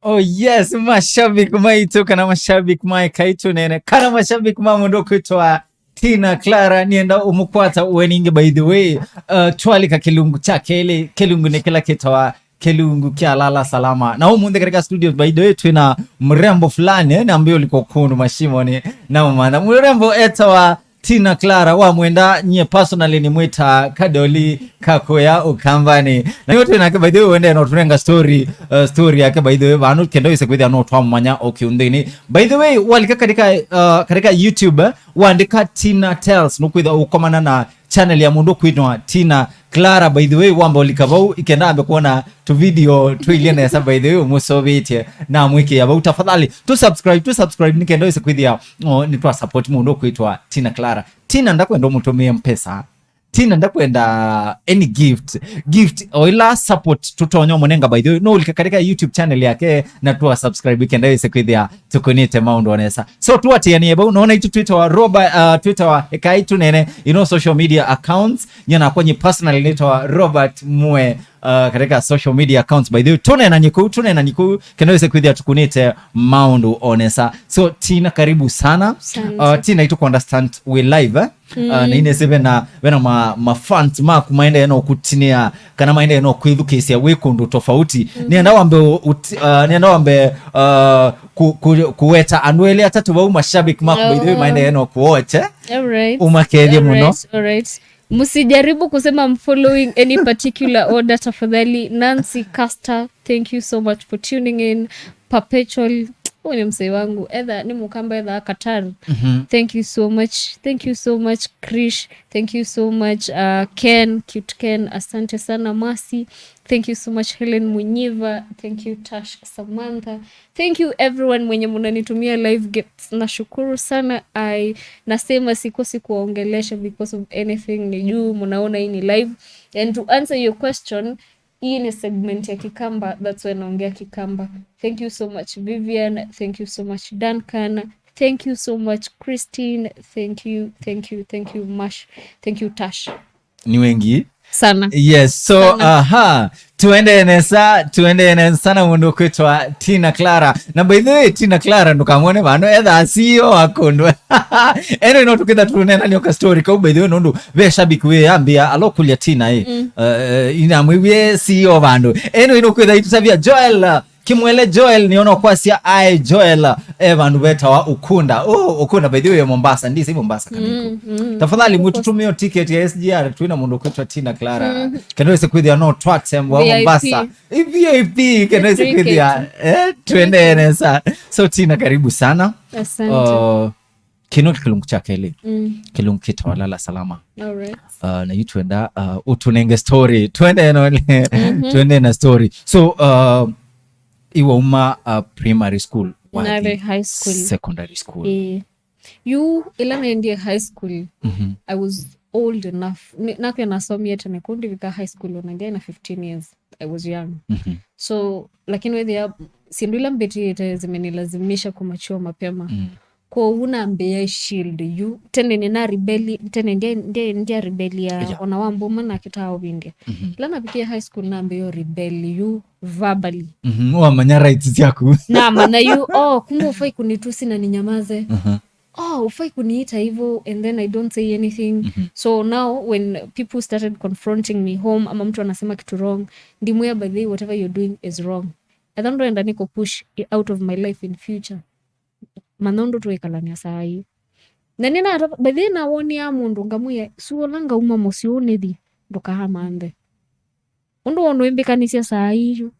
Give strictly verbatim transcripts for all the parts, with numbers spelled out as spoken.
Oh yes, mashabiki maitũ kana mashabiki ma Ekai Tũneene kana mashabiki ma mũndũ ũkwĩtwa Tina Clara, nĩenda ũmũkwata ũe ningĩ, by the way. Uh, twalika kĩlungu kya kelĩ, kĩlungu nĩ kĩla kĩtawa kĩlungu kya Lala Salama. Na ũmũnthĩ katika studio, by the way, twĩna mrembo fulani, eh, nambia uliko kundu mashimoni na umana. Mrembo etawa Tina Clara, wa mwenda, nyie personally nĩ mwĩta Kadoli Kakuya Ukambani. Na yote nake, by the way, wende no tunenga story, uh, story yake, by the way, vanu kenda wĩse kwĩthĩa no twamumanya o kĩunthĩnĩ. By the way, walika katika, uh, katika YouTube, eh, wandĩka Tina Tells, nũkwĩthĩa ũkomana na channel ya mũndũ kwĩtwa Tina Clara. By the way, wamba ũlika vau, ikenda ambe kuona tu video tuilie nesa, by the way, ũmũsovĩtye na mwĩkĩa vau. Tafadhali, tu subscribe, tu subscribe, nĩkenda wĩse kwĩthĩa, oh, nĩ twa support mũndũ kwĩtwa Tina Clara. Tina ndakwenda ũmũtũmĩe mpesa. Tina ndakwenda any gift. Gift, o ila support tũtonya ũmũnenga, by the way. No ũlika katika YouTube channel yake na twa subscribe, ikenda wĩse kwĩthĩa tũkũnĩte maũndũ o nesa. So, tũatĩanĩe vau, nona itũ twĩtawa Robert, uh, twĩtawa Ekai Tũneene, you know, social media accounts. Nyie nakwa nyie personally nĩtawa Robert Mwe, uh, katika social media accounts. By the way, tũneenany'e kũu, tũneenany'e kũu, kenda wĩse kwĩthĩa tũkũnĩte maũndũ o nesa. So, Tina, karibu sana. Asante. Uh, Tina, itũ ku understand we live, eh? Uh, na inesi vena, vena ma, ma fans maku maendee no kũtinĩa kana maendee no kwĩthukĩĩsya wĩ kũndũ tofauti. Nĩenda wambe ũ-, ũti-, uh, nĩenda wambe, uh, ku, ku, kuweta andũ elĩ atatũ vau mashabiki maku, by the way, maendee no kuoche. All right. Ũmakethye mũno. All right, all right. Msijaribu kusema I'm following any particular order, tafadhali. Nancy Caster, thank you so much for tuning in. Perpetual, huyu ni msee wangu. Etha ni Mukamba, etha Qatar. Thank you so much. Thank you so much, Krish. Thank you so much, uh, Ken, cute Ken. Asante sana, Mercy. Thank you so much, Helen Munyiva. Thank you, Tash Samantha. Thank you everyone mwenye mnanitumia live gifts. Nashukuru sana. I nasema sikosi kuwaongelesha because of anything, ni juu mnaona hii ni live. And to answer your question, hii ni segment ya Kikamba, that's why naongea Kikamba. Thank you so much, Vivian. Thank you so much, Duncan. Thank you so much, Christine. Thank you, thank you, thank you, Mash. Thank you, Tash. Ni wengi sana. Yes, so, aha, tuendee nesa, tuendee nesa na mũndũ kwĩtwa Tina Clara. Na by the way, Tina Clara, ndũkamwone vano, etha C E O wa kũndũ. Eno ino tũkĩtha tũnena nĩ oka story kau, by the way, nũndũ ve shabiki wĩ ambia, alo kulia Tina, eh. Eh, ina mwiwie C E O vandu. Eno ino kwĩtha itũtavya Joel, uh, Kimwele Joel, nĩona kwasya, ae Joel, eh, vandu vetawa Ukunda. Oh, Ukunda, by the way, Mombasa, ndisi Mombasa kana iko. Tafadhali, mwĩtũtũmĩe ticket ya S G R, twĩna mũndũ kwĩtwa Tina Clara. Kenda wĩse kwĩthĩa no twatembwa Mombasa. V I P. V I P, kenda wĩse kwĩthĩa, eh, tuendee nesa. So, Tina, karibu sana. Asante. Uh, kĩno kĩlungu kya kelĩ. Kĩlungu kĩtawa Lala Salama. All right. Uh, na yu twenda, uh, ũtũnenge story. Twende no, twende na story. So, uh, iwauma, uh, primary school, wathi high school, secondary school. Eh. Yu, ĩla naendie high school, I was old enough. Ni-, nakwĩa nasomie tene kũu ndivika high school, ona ndiaĩ na fifteen years. I was young. So, lakini wethĩa syĩndũ ila mbĩtĩĩte zimenilazimisha kumature mapema. Kwoou nambĩĩa shield yu. Tene nĩna rebel, tene ndya, ndya, ndya rebel ya ona wa mbũma na kĩtaa ũvindya. Ĩla navikie high school nambĩĩa rebel yu verbally. Wamanya rights syaku. Namanya yu, oh, kuma ũfai kunitusi na ninyamaze. Oh, ufai kuniita hivyo, and then I don't say anything. So now when people started confronting me home, ama mtu anasema kitu wrong, ndimwĩa, by the way, whatever you're doing is wrong. Etha ndwenda niko push i-, out of my life in future, manya ũndũ twĩkalany'a saa hii. Na nĩnata, by the way, nawoniaa mũndũ ngamwĩa, suola ngauma mũsyĩ ũũ nĩthi, ndũkaamanthe. Ũndũ wonũ ĩmbĩkanĩsya saa hii yu,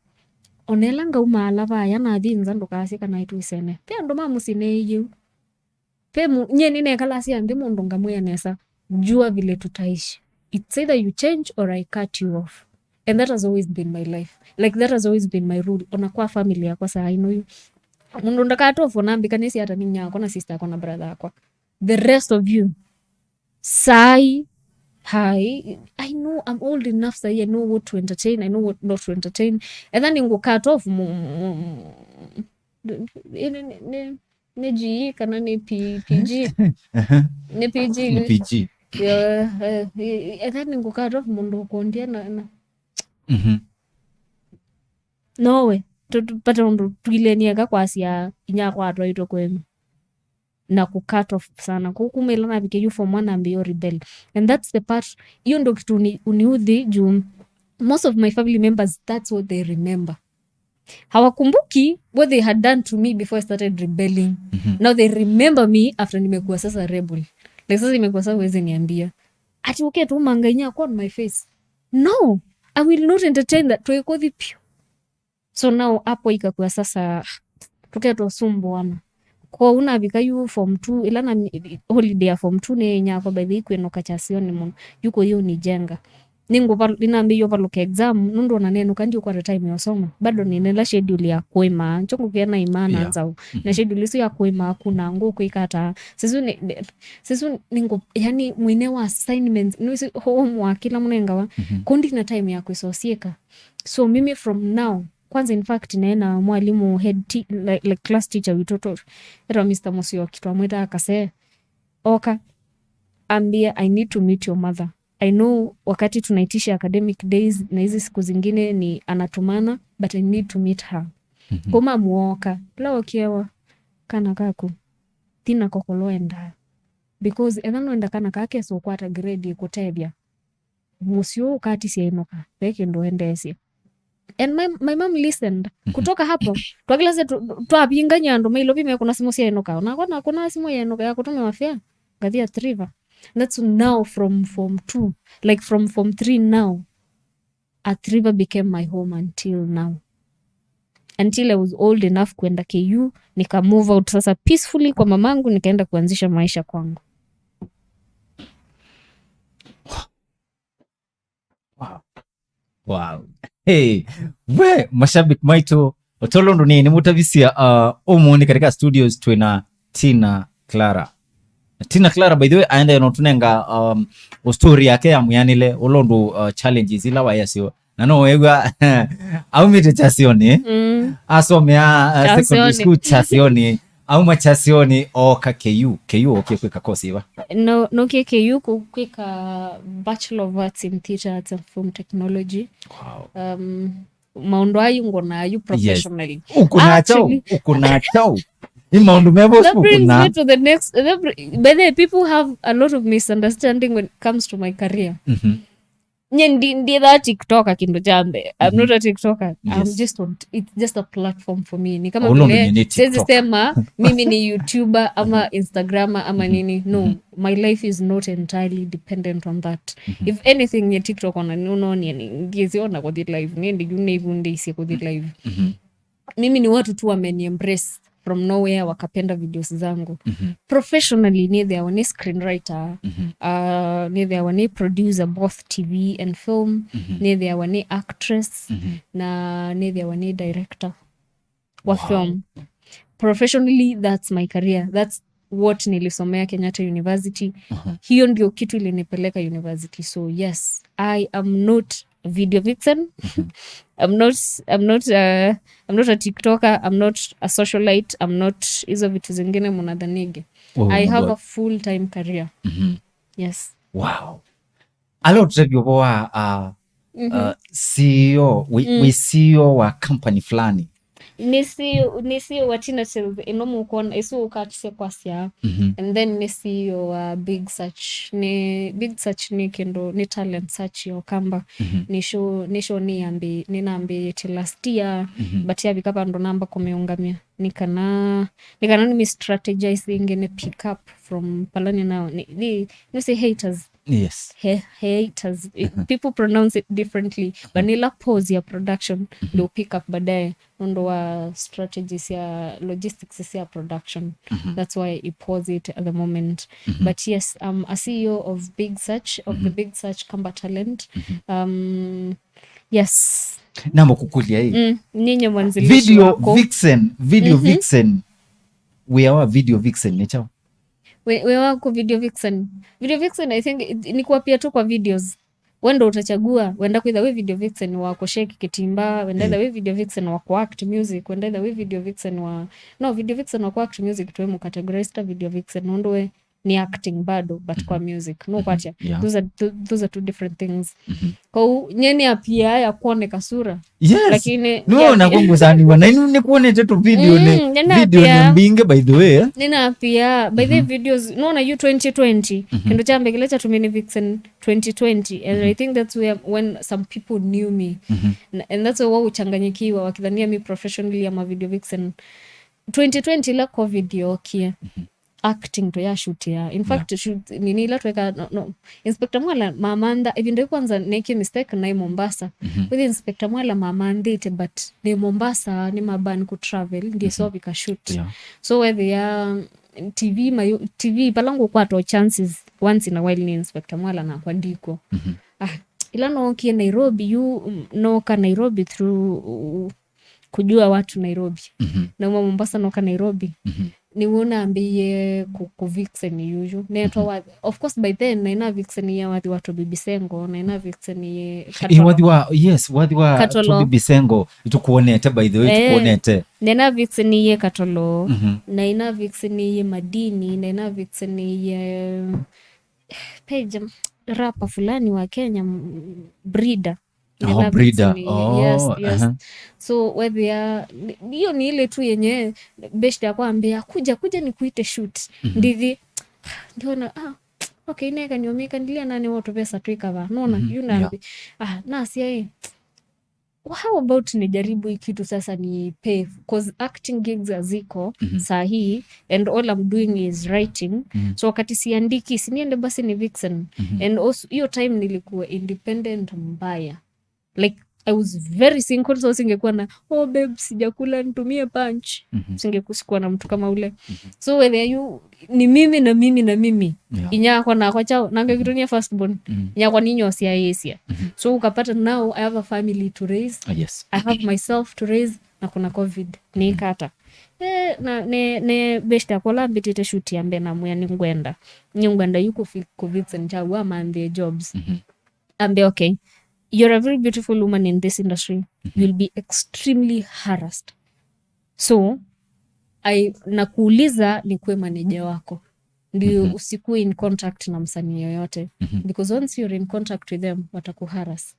ona ĩla ngaumaala vaya nathi nza, ndũkasye kana ĩtwĩsene. Ve andũ ma mũsyĩ neeie ũu. Ve mu-, nyie nĩnekalaa sya nthĩ mũndũ ngamwĩa nesa, jua vile tutaishi. It's either you change or I cut you off. And that has always been my life. Like, that has always been my rule. Ona kwa family yakwa saa ino yu. Mũndũ ndakatofu ona mbĩkanĩsya ata nĩ nyakwa na sister yakwa na brother yakwa. The rest of you, sai, hai, I know I'm old enough sai, I know what to entertain, I know what not to entertain. Etha nĩ ngũ cut off mu-, mu-, mu-, nĩ, nĩ, nĩ, nĩ G E kana nĩ P-, P G? Nĩ P G. Nĩ P G. Yeah, eh, eh, etha nĩ ngũ cut off mũndũ ũkũndĩa na, na. Nowe. tũpate ũndũ twilenie eka kwasya inyakwa atwaitwe kwenyu na ku cut off sana. Kũu kuma ĩla navikie yu form one nambĩĩe rebel. And that's the part, hiyo ndo kitu uni-, uniudhi juu most of my family members, that's what they remember. Hawakumbuki what they had done to me before I started rebelling. Now they remember me after nimekuwa sasa rebel. Like sasa imekuwa sasa huwezi niambia ati uke tu mangainya kwa my face. No, I will not entertain that. Tuikothi pio. So now hapo ikakuwa sasa tuketwa sumbuana. Kwa unavika yu form two, ila na mi-, holiday ya form two ni nyakwa by the way kwĩnũka kyasionĩ mũno. Yuko hiyo nijenga. Nĩngũval-, nĩnambĩĩe ũvalũka exam, nũndũ ona nenũka ndiũkwata time ya ũsoma. Bado nĩnela schedule ya kũĩma, ncho ngũkĩa na imaa na nzaũ. Na schedule isu ya kũĩma kuna ngũ kwĩka ata. Sisu nĩ, nĩ-, sisu nĩngũ-, yani mwine wa assignments, nĩwĩsĩ homework ila mũnengawa. Kũndi na time ya kwĩsosyĩka. So mimi from now, kwanza in fact, naĩ na mwalimu head te-, like, like class teacher witũ to, etwa Mister Musyoki, twamwĩtaa Kasee. Oka, ambie, "I need to meet your mother." I know wakati tunaitisha academic days na hizi siku zingine ni anatumana, but I need to meet her. Kuma muoka, la okiewa, kana kaku, thina kokolo enda. Because etha no enda kana kake so kwata grade kutethya. Mũsyĩ ũũ ũkatisya ĩnũka, ve kĩndũ endeesye. And my, my mom listened. Kutoka hapo, twakĩlasya tu-, twavingany'a andũ mailovi mekũna simũ sya ĩnũka. Nakwa nakũna simũ ya ĩnũka ya kũtũmĩwa fare, ngathi Athi River. That's now from form two. Like from form three now, Athi River became my home until now. Until I was old enough kwenda K U, nika move out sasa peacefully kwa mamangu, nikaenda kuanzisha maisha kwangu. Wow. Wow. Hey, we mashabiki maitũ, otolo ndo ni nimutavisya uh, umuni katika studios twina Tina Clara. Tina Clara, by the way, aenda no tunenga um, o story yake ya mwianile, ulondo uh, challenges ila wayasyo. Na no wegwa aumite Chasioni. Mm. Asomea uh, secondary school Chasioni. Auma Chasioni oka K U. K U okie kwika course iva? No, no K U ku-, kwika Bachelor of Arts in Theatre Arts and Film Technology. Wow. Um, maũndũ ayu ngona ayu professionally. Ukuna chau, ukuna chau. Ni maũndũ mevo ukuna. That brings me to the next, that br-, by the way, people have a lot of misunderstanding when it comes to my career. Mm-hmm. Nye ndi, ndi that TikToker kindu cha mbee. I'm not a TikToker. I'm just on, it's just a platform for me. Ni kama vile siwezi sema mimi ni YouTuber ama Instagrammer ama nini. No, my life is not entirely dependent on that. If anything, nye TikTok ona ni unonie ni ndiziona kuthi live, ni ndi yu ni ivu ndisi kuthi live. Mimi ni watu tu wameni embrace from nowhere, wakapenda videos zangu. Professionally, nĩthĩawa nĩ screenwriter, uh, nĩthĩawa nĩ producer both T V and film, nĩthĩawa nĩ actress, na nĩthĩawa nĩ director wa film. Professionally, that's my career. That's what nilisomea Kenyatta University. Hiyo ndio kitu ilinipeleka university. So yes, I am not a video vixen. I'm not, I'm not, uh, I'm not a TikToker. I'm not a socialite. I'm not hizo vitu zingine mnadhanige. I have a full time career. Yes. Wow. Ala ũtũtavya ũvoo wa uh, uh, C E O, wĩ, wĩ C E O wa company fulani. Nĩ C E O, nĩ C E O wa Tina Tales, ĩno mũkwona, ĩsu ũkatisye kwasya. And then nĩ C E O wa Big Search. Nĩ, Big Search nĩ kĩndũ, nĩ talent search ya Ũkamba. Nĩ show, nĩ show nĩyambĩ-, nĩnambĩĩte last year, but yavika vandũ namba kũmĩũngamya. Nĩ kana, nĩ kana nĩmĩ strategize ĩngĩ nĩ pick up from pala nĩ nao. Nĩ, nĩ, nĩ say haters. Yes. He, haters. People pronounce it differently. But nĩ la pause ya production, they'll pick up baadaye. Nũndũ wa strategies ya logistics ya production. That's why I pause it at the moment. But yes, I'm a C E O of Big Search, of the Big Search Kamba Talent. Um, yes. Namba kũkũlya ĩ. Mm, ninye mwanzilishi video wako. Vixen, video vixen. Wĩa wa video vixen nĩ kyaũ? Wĩ-, wĩa wako video vixen. Video vixen, I think, it-, ni kuappear tu kwa videos. We ndo utachagua, wenda kwitha wĩ video vixen wa kushake kitimba, wenda itha wĩ video vixen wa kuact music, wenda itha wĩ video vixen wa, no, video vixen wa kuact music tuwe mu categorize ta video vixen, nũndũ we ni acting bado, but kwa music. No kwatya. Yeah. Those are, tho- those are two different things. Kau nye ni apia ya kuoneka sura. Yes. Lakini No, na kunguzaniwa. Na inu nikuonete tu video ni Mm, nena video pia. Ni mbinge, by the way, eh? Nina pia, by the videos, no, na you twenty twenty. Kindu cha mbekele cha tumini Vixen twenty twenty. And I think that's where, when some people knew me. Na- And that's why uchanganyikiwa, wakidhania mi professionally ama video vixen. Twenty twenty ila covid yokie. Acting to ya shoot ya. In fact, shoot, nini ila tweka, no, no. Inspector Mwala mamantha, even though kwanza nekie mistake na Mombasa. With Inspector Mwala mamandhite, but ni Mombasa, ni maban ku travel, ndiye so vika shoot. Yeah. So whether ya T V, mayo, T V, pala ngukwatwa chances once in a while ni Inspector Mwala nakwa ndiko. Ah, ila nokie Nairobi, yu, mm, noka Nairobi through, uh, kujua watu Nairobi. Nauma Mombasa noka Nairobi. Nĩw'o nambĩie ku, ku vixen yuyu. Netwa wathi. Of course, by then, naina vixen ya wathi wa Toby Bisengo, naina vixen ye Ĩ, wathi wa, yes, wathi wa Katolo. Toby Bisengo, itukuonete, by the way, Eh. Itukuonete. Naina vixen ye Katolo, Mhm. naina vixen ye Madini, naina vixen ye page rapa fulani wa Kenya, m- Brida. Oh, Naina Brida. vixen ye, Oh, yes, yes. Aha. So whether ya, hiyo ni ile tu yenye best ya kwambia kuja kuja ni kuite shoot. Ndithi ndiona ah, okay, neka nyomika ndilia nani watu pesa twikava. Nona Mhm, you yeah. Nambi. Ah, nasia eh. How about nijaribu hii kitu sasa ni pay, cause acting gigs haziko saa hii and all I'm doing is writing. So wakati siandiki, siniende basi ni vixen. And also hiyo time nilikuwa independent mbaya. Like I was very single, so singekuwa na oh babe, sijakula, nitumie punch. Singeku- sikuwa na mtu kama ule. So whether you ni mimi na mimi na mimi. Yeah. Inyakwa nakwa chao, nange kitu ni first born. Inyakwa ninyosia yesia. So ukapata now I have a family to raise. Ah, yes. I have myself to raise, na kuna covid nikata. Eh, na ne ne best akola mbitite shoot ya mbena mwya ningwenda. Ningwenda yuko covid and cha wa mandhe jobs. Ambe okay. You're a very beautiful woman in this industry. You'll be extremely harassed. So I nakuuliza ni kwe manager wako ndio usikuwe in contact na msanii yoyote, because once you're in contact with them watakuharass.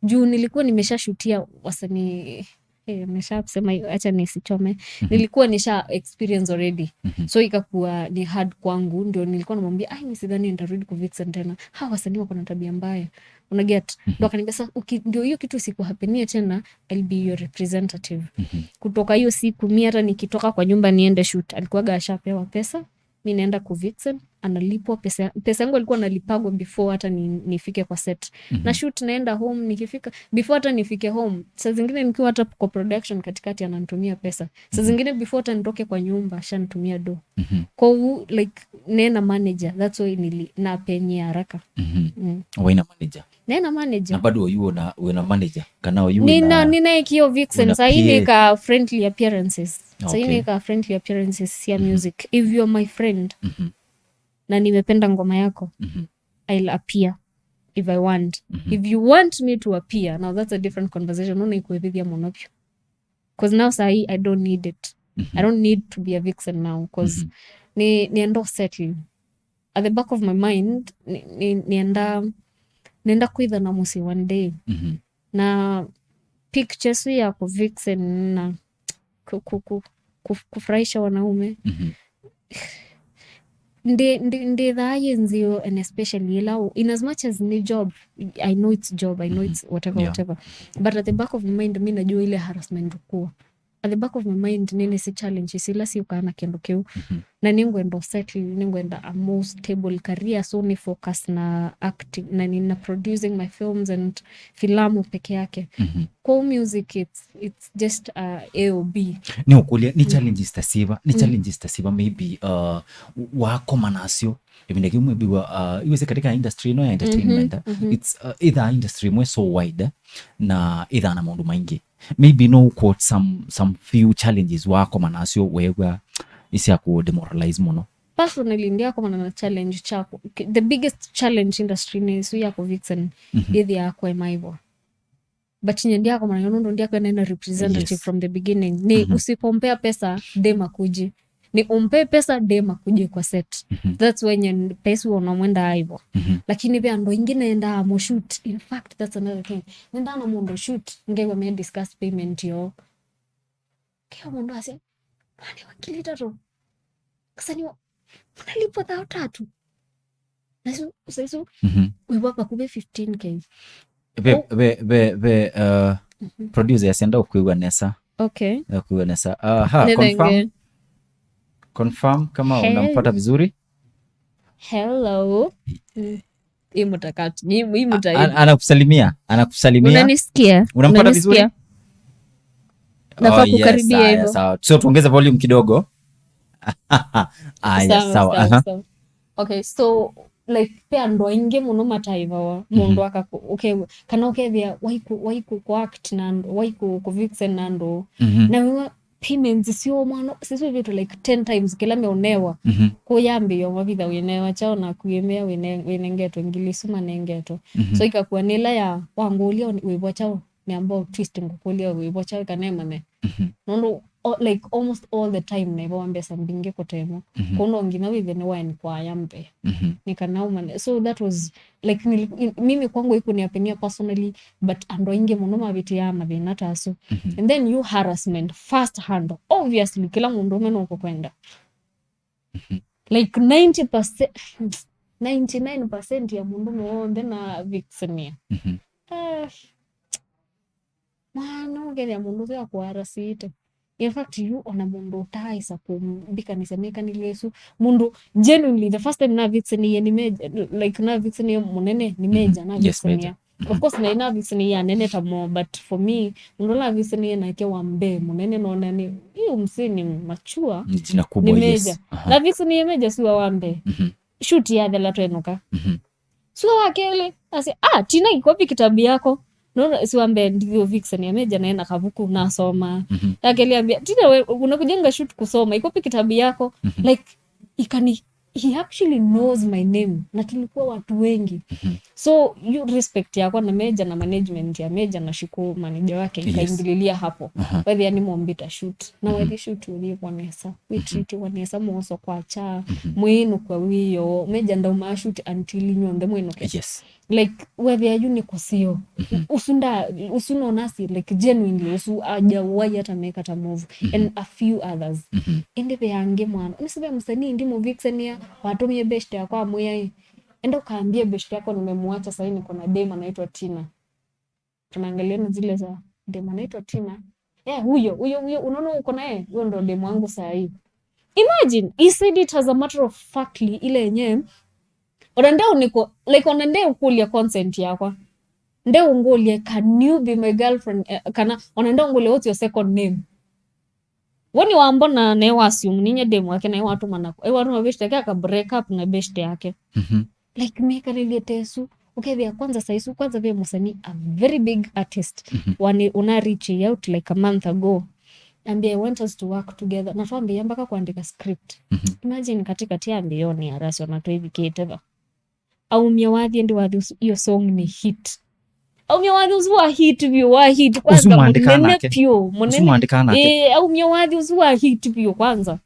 Juu nilikuwa nimeshashutia wasanii eh, nimesha kusema hiyo, acha nisichome. Nilikuwa nisha experience already, so ikakuwa ni hard kwangu, ndio nilikuwa namwambia ai, mimi sidhani nitarudi ku vixen tena, hawa wasanii wako na tabia mbaya, una get. Ndo akaniambia sasa, "Uki- ndio hiyo kitu isikuhapenia tena, I'll be your representative." Kutoka hiyo siku mi hata nikitoka kwa nyumba niende shoot, alikuwaga ashapewa pesa, mi naenda ku vixen, analipwa pesa. Pesa yangu alikuwa analipagwa before hata ni, nifike kwa set. Na shoot naenda home, nikifika before hata nifike home, saa zingine nikiwa hata kwa production katikati ananitumia pesa. Saa zingine before hata nitoke kwa nyumba ashanitumia do. Kwa hiyo like nena manager, that's why nili napenyea haraka. Mm. Waina manager. Nena Na manager. Bado oyu una una manager kana oyu Nina una nina ikio vixen una sahi P A. Nika friendly appearances. Sahi Okay. Nika friendly appearances ya music. If you're my friend, na nimependa ngoma yako, I'll appear if I want. If you want me to appear, now that's a different conversation. Unaona ikuhivithia mũno pyu. Cause now sahi I don't need it. I don't need to be a vixen now cause ni nienda settle. At the back of my mind ni, ni, nienda nienda kwitha na mũsyĩ one day. Na pictures ya ku vixen na ku, ku, ku, ku, kufurahisha wanaume. Ndi ndi ndithaa yi nzio, and especially ila u- in as much as ni job, I know it's job, I know it's whatever, Yeah. Whatever, but at the back of my mind mi najua ile harassment ukuwa. At the back of my mind nini si challenge sila si ukana kindu kiu. Na ningwenda settle, ningwenda a more stable career, so ni focus na acting na nina producing my films and filamu peke yake. Kwa music it's it's just uh, A or B. Nĩ ũkũlya nĩ challenges ta siva nĩ challenges ta siva maybe uh, wakoma nasyo ĩvinda kĩu maybe wa uh, iwĩsĩ katika industry ĩno ya entertainment eh, it's uh, either industry ĩmwe so wide eh, na either na maũndũ maingĩ maybe no quote some some few challenges wakoma nasyo wew'a isya ku demoralize mũno. Personally ndiakomana na challenge chako. The biggest challenge industry ni isu ya ku vixen ithi ya kwema hivyo. But nye ndiakomana nayo nundu ndiakwenda na representative Yes. From the beginning ni usipompea pesa dem akuji. Ni umpe pesa, dem akuje kwa set. Mhm. That's when you, pesa uona mwendaa hivyo. Mhm. Lakini ve andũ aingĩ nendaa mo shoot. In fact, that's another thing. Nendaa na mũndũ shoot, ngegwa me discuss payment yo. Kila mũndũ asya, "Nani wa ngili itatũ? Kasani wa, mnalipwa thao tatu." Na isu, sa isu, Mhm. wĩwa vakuvĩ fifteen K. Ve, Oh. ve, ve, ve, uh, Mhm. producer yasenda ũkwĩw'a nesa. Okay. Ũkwĩw'a nesa. Aha, Nĩ confirm. Thenge. Confirm kama Hey. unampata vizuri. Hello. Mm. Hii mtakati, hii, hii mta- An-, anakusalimia, anakusalimia. Unanisikia? Unampata vizuri? Unanisikia? Nafaa Oh, yes, kukaribia haya, hivyo. Sawa. So tuongeze volume kidogo. Aya, Sawa, sawa, sawa, aha. sawa. Okay, so, like, pe andũ aingĩ mũno mataivawa, mũndũ Mhm. akaku-, okay, kana ũkethĩa waiku, waiku, ku act na andũ, waiku, ku vixen na andũ. Mhm. Na wĩwa payments sio mwana, sisio vitu like ten times kĩla meonewa. Mhm. Kũyambĩĩa mavitha wĩnewa chao na kuĩmea wĩne-, wĩnengetwe ngili isu manengetwe. Mhm. So ikakua nĩ ĩla ya wangũlya wĩvwa chao, nĩamba ũ twist ngũkũlya wĩvwa chao kana ĩmanye. Mhm. Nũndũ, o-, like, almost all the time naivawa mbesa mbingĩ kũtemwa. Mhm. Kũu no nginya wĩthĩe nĩwaenkwaya mbee. Mhm. Nĩ kana ũmanye. So that was, like, nili-, in-, mimi kwangu haikuniapenia personally, but andũ aingĩ mũno mavĩtĩaa mathĩna ta asu. Mhm. And then you harassment first hand. Obviously, kĩla mũndũũme no kũkwenda. Mhm. Like, ninety percent, ninety-nine percent ya mũndũũme w'onthe na vixenia. Mhm. Ah. Mwana ũkethĩa mũndũ ũsu akũarasĩte. In fact, yu ona mũndũ ũtaaĩsa kũmbikanĩsya mĩkanĩlye ĩsu. Mũndũ, genuinely, the first time navixenie nĩ meja, like, navixenie mũnene, nĩ Mhm. meja Yes, navixenia. Major. Of Mhm. course, naĩ navixenie anene ta mo, but for me, mũndũ ũla navixenie nake wa mbee mũnene nona nĩ, yu msee ni mature, Ni jina kubwa, ni yes. Meja. Aha. Navixenie meja siwa wa mbee. Mhm. Shoot yathela twenũka. Mhm. Sua wa kelĩ, asya, "Ah, Tina, iko wapi kitabu yako?" Nona si wa mbee ndithi ũvixenia meja naĩ na kavuku nasoma. Mhm. Ya kelĩ ambia, "Tina, we unakujenga shoot kusoma, iko wapi kitabu yako?" Mhm. Like, ikani, he actually knows my name. Na tulikuwa watu wengi. Mhm. So, you respect yakwa na meja na management ya meja na shukuru manager wake, Yes. ikaingililia hapo. Aha. Wethĩa nĩ mombita shoot. Na Mhm. wethi shoot ũlipwa nesa. We Mhm. treatiwa nesa, mwoso kwa cha, Mhm. mwĩnũkwa wĩoo. Meja ndaumaa shoot until inyuonthe mwĩnũke. Yes. Like, wethĩa yu nĩ kũseo. Mhm. Ũsu nda, ũsu nonasi, like, genuinely, ũsu aja wai hata make ata move. Mhm. And a few others. Mhm. Ĩndĩ ve angĩ mwana. Nĩsĩ ve mũsanii ndi mũvixenia, watũmie best yakwa amwĩa ĩ. Enda ũkaambie best yako nimemwacha sahi niko na dem anaitwa Tina. Tunaangalia na zile za dem anaitwa Tina. Eh, huyo, huyo, huyo, unaona uko naye? Huyo ndo dem wangu saa hii. Imagine, he said it as a matter of factly, ile yenye, ona nde uniko, like, ona nde ukulia consent yakwa. Nde ungulia, "Can you be my girlfriend?" Eh, kana, ona nde ungulia, "What's your second name?" Woni wambona naye wa assume ninye dem wake, naye watuma na, eh, watuma best yake aka break up na best yake. Mhm. Like, mĩkalĩlye ta ĩsu, ũkethĩa kwanza saa isu, kwanza ve mũsanii, a very big artist, Mhm. wani, una reach out like a month ago. Ambia, "I want us to work together." Na twambĩĩa mpaka kuandika script. Mhm. Imagine katikati ya mbĩoni arasyo na twĩvikĩte va. Aumia wathi, ĩndĩ wathi ũsu, hiyo song ni hit. Aumia wathi ũsu wa hit vyũ, wa hit. Ũsu Kwanza mwandĩkaa mũnene nake. Vyũ, Ũsu mũnene. Mwandĩkaa nake. Eh, aumia wathi ũsu wa hit vyũ kwanza.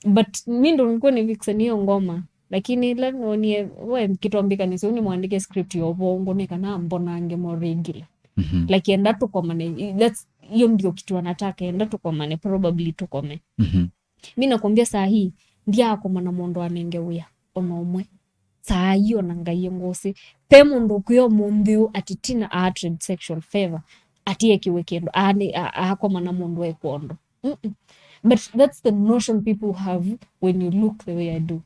But mi ndo nilikuwa ni vixen hiyo ngoma. Lakini ila nonie, we kĩtombĩkanĩsyo, ni mwandĩke script ya ũvongo, nĩ kana mbonange more regular. Mhm. Like, enda tũkomane, i-, that's, hiyo ndio kitu anataka, enda tũkomane, probably tũkome. Mhm. Mi nakwambia saa hii, ndiakoma na mũndũ anenge wĩa, ona ũmwe. Saa hii ona Ngai e ngũsĩ. Pe mũndũ ũkwĩa ũmũnthĩ ũũ ati Tina a trade sexual favor, ati ekiwe kĩndũ, a-, nĩ-, a-, akoma na mũndũ e kwondũ. Mm-mm. But that's the notion people have when you look the way I do.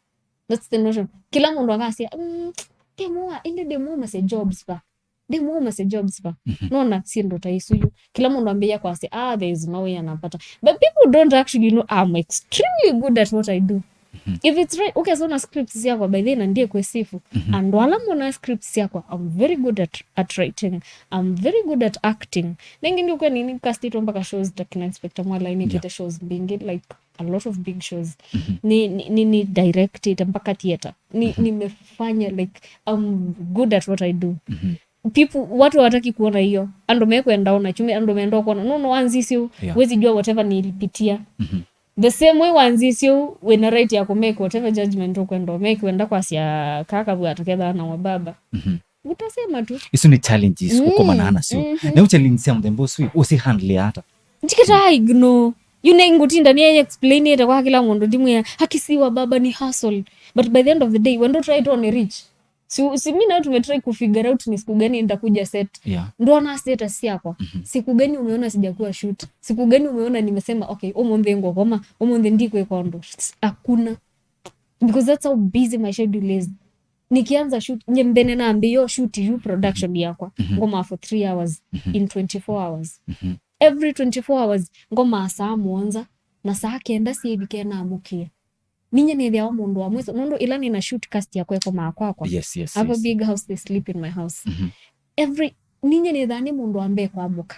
That's the notion. Kila mũndũ akasya, "Mm, demu wa, ĩndĩ demu wa mase jobs va." Demu wa mase jobs va. Mhm. Nona syĩndũ ta isu yu. Kila mũndũ ambĩĩa kwasya, "Ah, there is no way anapata." But people don't actually know I'm extremely good at what I do. Mhm. If it's right, okay, so na scripts syakwa, by the way, na ndiye kwesifu. Mhm. Andũ ala mona scripts syakwa, I'm very good at, at writing. I'm very good at acting. Nengi ndio kwa nini cast ito mpaka shows ta kina Inspector Mwala, ini Yeah. Kite shows mbingi, like, a lot of big shows. Mhm. Ni, ni, ni, ni directed mpaka theater. Ni, Mhm. Nimefanya, like, I'm good at what I do. Mhm. People, watu hawataki kuona hiyo. Andũ mekwenda ona, chume, andũ menda kuona. No, no, anzisio, Yeah. Huwezi jua whatever nilipitia. Mhm. The same way wanzisye ũu, wĩna right ya kũmake whatever judgment ũkwenda ũmake, wenda kwasya kaka vwata kethaa na wa baba. Mhm. Utasema tu. Isu nĩ challenges mm, ũkomana nasyo. Mhm. Na ũ challenge sya mũthemba ũsu ũsi handle ata? Njikĩtaa ignore. You know, ngũtinda nĩ explain ĩte kwa kila mũndũ ndimwĩa akisiwa baba ni hustle. But by the end of the day, wendo try to ni rich. Si, si mi na tumetry kufigure out ni siku gani nitakuja set. Yeah. Ndona status yako. Mhm. Siku gani umeona sijakuwa shoot? Siku gani umeona nimesema okay, ũmũnthĩ ngũkoma, ũmũnthĩ ndikwĩka ũndũ? Hakuna. Because that's how busy my schedule is. Nikianza shoot, nye mbene nambĩĩo shoot yu production yakwa. Mhm. Ngoma for three hours. Mhm. In twenty-four hours. Mhm. Every twenty-four hours, ngoma saa mũonza na saa kenda syĩvike namũkĩe. Ninye nĩthĩawa mũndũ wa mwiso, nũndũ ĩla nĩna shoot cast yakwa ĩkomaa kwakwa. Yes, yes, hapo yes. Big house, they sleep in my house. Mhm. Every, ninye nĩthaa nĩ mũndũ wa mbee kwamũka.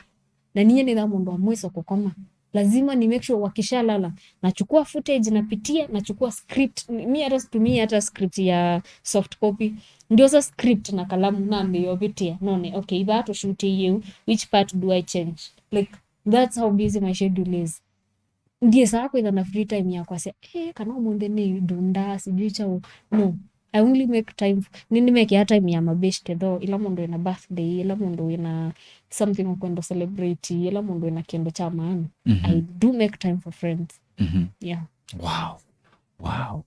Na ninye nĩthaa mũndũ wa mwiso kũkoma. Lazima ni make sure wakishalala, nachukua footage, napitia, nachukua script. Mi hata situmii hata script ya soft copy. Ndiosa script na kalamu, nambĩĩo vitia, none, okay, ivaa tũshutĩie ũu, which part do I change? Like, that's how busy my schedule is. Ndiĩsaa kwĩtha na free time ya kwasya, eh, kana ũmũnthĩ nĩ ndunda, sijui chau. No, I only make time, nĩnĩmekĩa time ya mabeshte though, ĩla mũndũ wĩna birthday, ĩla mũndũ wĩna something ũkwenda celebrate, ĩla mũndũ wĩna kĩndũ kya maana. Mhm. I do make time for friends. Mhm. Yeah. Wow. Wow.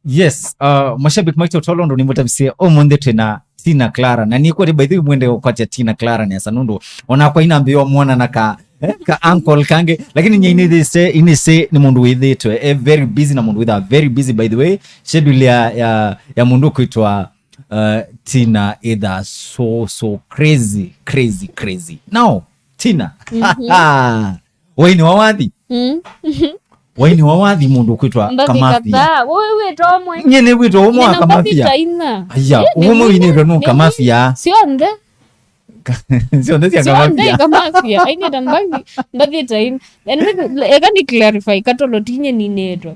Yes, uh, mashabiki maitũ tolo ndo nimũtavisie ũmũnthĩ twĩna Tina Clara. Na nikwati by the way mwende kwatya Tina Clara nesa nũndũ onakwa inambĩĩo mwana na ka eh, ka uncle kange, lakini nye inĩthĩse inĩsĩ nĩ mũndũ wĩthĩtwe eh, very busy na mũndũ wĩthaa very busy. By the way, schedule ya ya, ya mũndũ kwĩtwa uh, Tina ĩthaa so so crazy crazy crazy. Now Tina, mhm. Wainĩ wa wathi? Mm. Wainĩ wa wathi mũndũ kwĩtwa Kamafia. Kadhaa. Wewe wĩtwa ũmwe. Nye nĩ wĩtwa ũmwe wa Kamafia. Aya, ũmwe wĩnĩtwe nũ Kamafia. Sionthe. Sionthe cia Kamafia. Kamafia. Ainĩta mbathi, mbathi ta ina. And maybe, eka ni clarify, Katolo tinye ninĩtwe.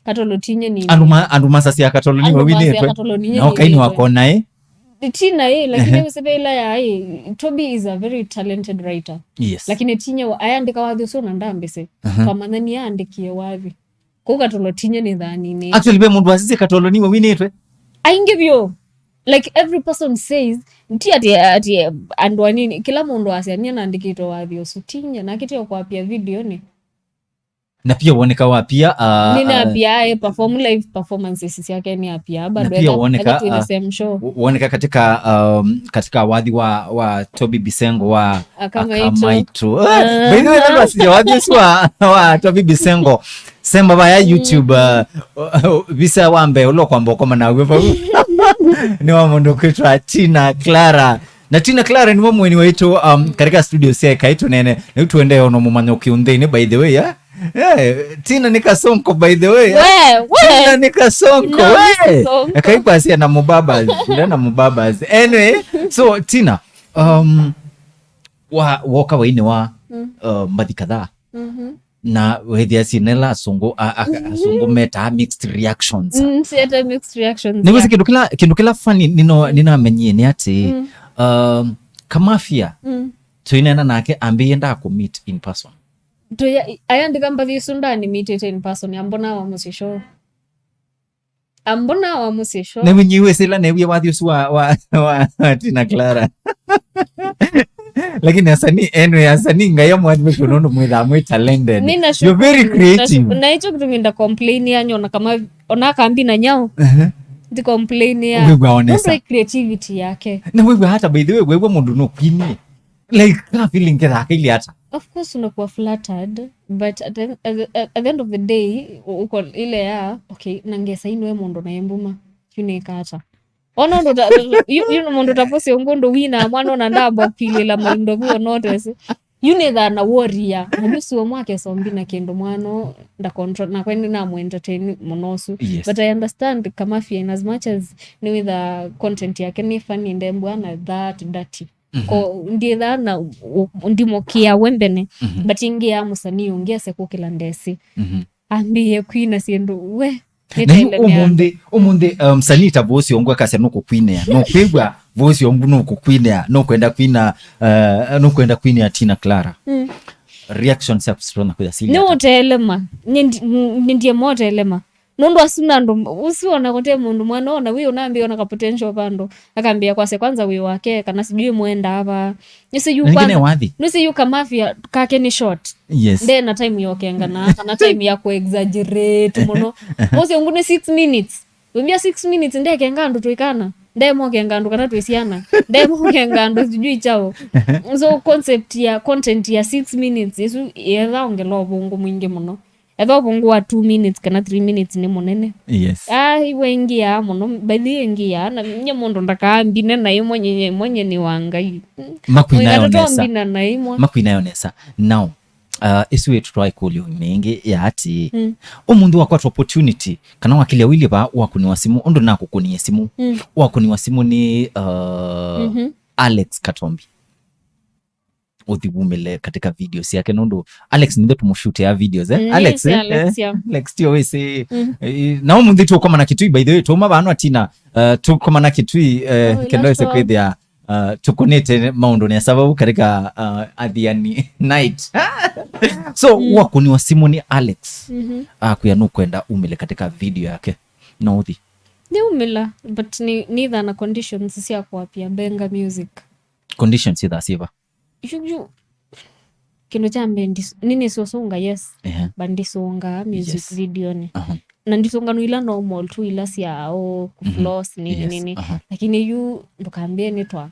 Katolo tinye nini? Andũ ma andũ masasya Katolo ni wawinitwe. Katolo ninye. Na okaini wako nae. Tina eh, lakini ehe. Wĩsĩ ve ĩla yaĩ, Toby is a very talented writer. Yes. Lakini tinye ayandĩka wathi ũsu na ndambĩsĩ. Ehe. Twamanya nĩ aandĩkie wathi. Kũu Katolo tinye nĩ thanini. Actually ve mũndũ asisye Katolo ni wawinitwe. Aingĩ vyũ. Like every person says, ti ati ati andũ anini, kila mũndũ asya nĩ naandĩkĩtwe wathi ũsu tinye na kĩtio kwapia video ni. Na pia woneka wa pia uh, nini uh, apia eh, perform live performances syake ni apia bado na pia woneka uh, same show. Woneka katika um, katika wathi wa wa Toby Bisengo wa Akamaito. Akamaito. Uh, by the way, ndio sija wathi wa wa Toby Bisengo. Semba vaya YouTube uh, visa wambe ulo kwamba koma na wewe. Ni wa mundu kwitwa Tina Clara. Na Tina Clara niwe mweni waitu um, katika studio sia kaitu nene. Na tuende ono mumanya ukiunthini by the way, yeah? Yeah, Tina ni kasonko by the way. Yeah? We, we. Tina ni kasonko. No, we. Kasonko. Akaibwa sia na mubabas, na mubabas. Anyway, so Tina, um wa woka waini wa mm. Uh, mbathi kadhaa. Mhm. Na wethia sinela asungu a- a- asungu metaa mixed reactions. Mm, siete mixed reactions. Nĩwĩsĩ yeah. Kĩndũ kĩla kĩndũ kĩla funny nino ninamenyie nĩ atĩ mm. Um, Kamafia mm. Tuinena nake ambĩie ndakũmeet in person. Tuya ayandĩka mbathi isu ndanimitĩte in person ambona wa mũsisho. Ambona wa mũsisho. Nĩwĩnyiwĩsĩla newie wathi ũsu wa, wa, wa, wa Tina Clara. Lakini asani, anyway, asani ngai amwathime kũno nũndũ mwĩthaa mwĩ talented. You're very creative. Na hicho kitu minda complain ya nyona kama ona kambi na nyao. Uh-huh. Ndi complain ya. Wewe waonesa. Ndio creativity yake. Na wewe hata by the way, wewe mũndũ no kwini. Like, ka feeling kethaka ili hata. Of course unakuwa flattered, but at the, at the, at the end of the day u- uko ile ya okay, na ngesa inwe mũndũ na embuma yunekata ona ndo ta yu yu mũndũ ta pose ngũndũ wina mwana ona ndamba pilila maindo vio notes yunetha na warrior na yusuo mwake sombi na kĩndũ mwana nda control na kwani na mu entertain mũno ũsu. Yes. But I understand Kamafia in as much as ni with the content yake ni funny ndembwa na that dirty. Mhm. Ko ndiĩthaa na u- u- ndimũkĩa we mbene. Mhm. But ingĩ ya mũsanii ũngĩ ase kũkĩla ndesĩ. Mhm. Ambĩĩe kwina syĩndũ we. Na yu ũmũnthĩ ũmũnthĩ um, msanii ta vosi ongu akasya nũkũkwinĩa nũkwĩw'a vosi ongu nũkũkwinĩa nũkwenda kwina uh, nũkwenda kwinĩa Tina Clara. Mm. reaction syaku sitonya kwĩtha sili nĩ ata? Ũtelema. Nĩndie motelema. Nũndũ asu na andũ, ũsu ona kote mũndũ mwana ona wĩ ũnambĩa ona ka potential vandũ. Akambĩa kwase kwanza wĩ wake, kana sijui mwenda ava. Nĩsĩ yu Na ningĩ kwanza, nĩ wathi. Nĩsĩ yu kamafia kake nĩ short. Yes. Nde na time ya ũkengana, kana time ya ku-exaggerate mũno. Ũcio ũngĩ nĩ six minutes. Wĩmbĩa six minutes, ndekenga andũ twĩkana. Ndemokenga andũ kana twĩ syana. Ndemokenga andũ sijui chao. So concept ya, content ya six minutes, isu yetha ongela ũvũngũ mwingĩ mũno. Etha ũvũngũ wa two minutes kana three minutes nĩ mũnene. Yes. Ah, iwe ingia mũno, by the way ingia, na nye mũndũ ndakambine na imwe, nye, nye, mwenye nĩ wa Ngai. Makwina yo nesa. Mbina na imwe. Makwina yo nesa. Now, uh, isu ĩtu twaikũlyo ningĩ ya ati, Mm. ũmũnthĩ wakwata opportunity, kana wakĩlya wĩlĩ va wakũniwa simũ, ũndũ nakũkũnie simũ. Mm. Wakũniwa simũ nĩ, uh, Mhm. Alex Katombi. Ũthi wumĩle katika video syake, nũndũ Alex nithe tũmũshutea videos, eh? Mm, Alex, yes, eh? Alex, yeah. Alex, tio wĩsĩ. Mm. Eh, na ũmũnthĩ tũkomana Kitui, by the way, tũma vano atina, uh, tũkomana Kitui, eh, Oh, kenda wĩse kwĩthĩa, uh, tũkũnĩte maũndũ nesa vau katika, uh, Athiani night. So, Mm. wakũniwa simũ nĩ Alex. Mhm. Akwĩa nũkwenda umĩle katika video yake. No ũthi. Nĩumĩla, but nĩ, nĩtha na conditions sya kwapia Benga Music. Conditions itha siva? Yu, yu, kĩndũ kya mbee ndis-, nĩnĩsũsũnga, yes. Ehe. But ndisũngaa music Yes. video-nĩ. Aha. Na ndisũnganũ ila normal tu ila sya, oh, Mhm. kufloss, nini, Yes. nini. Aha. Lakini yu ndũkambĩe nĩ twerk.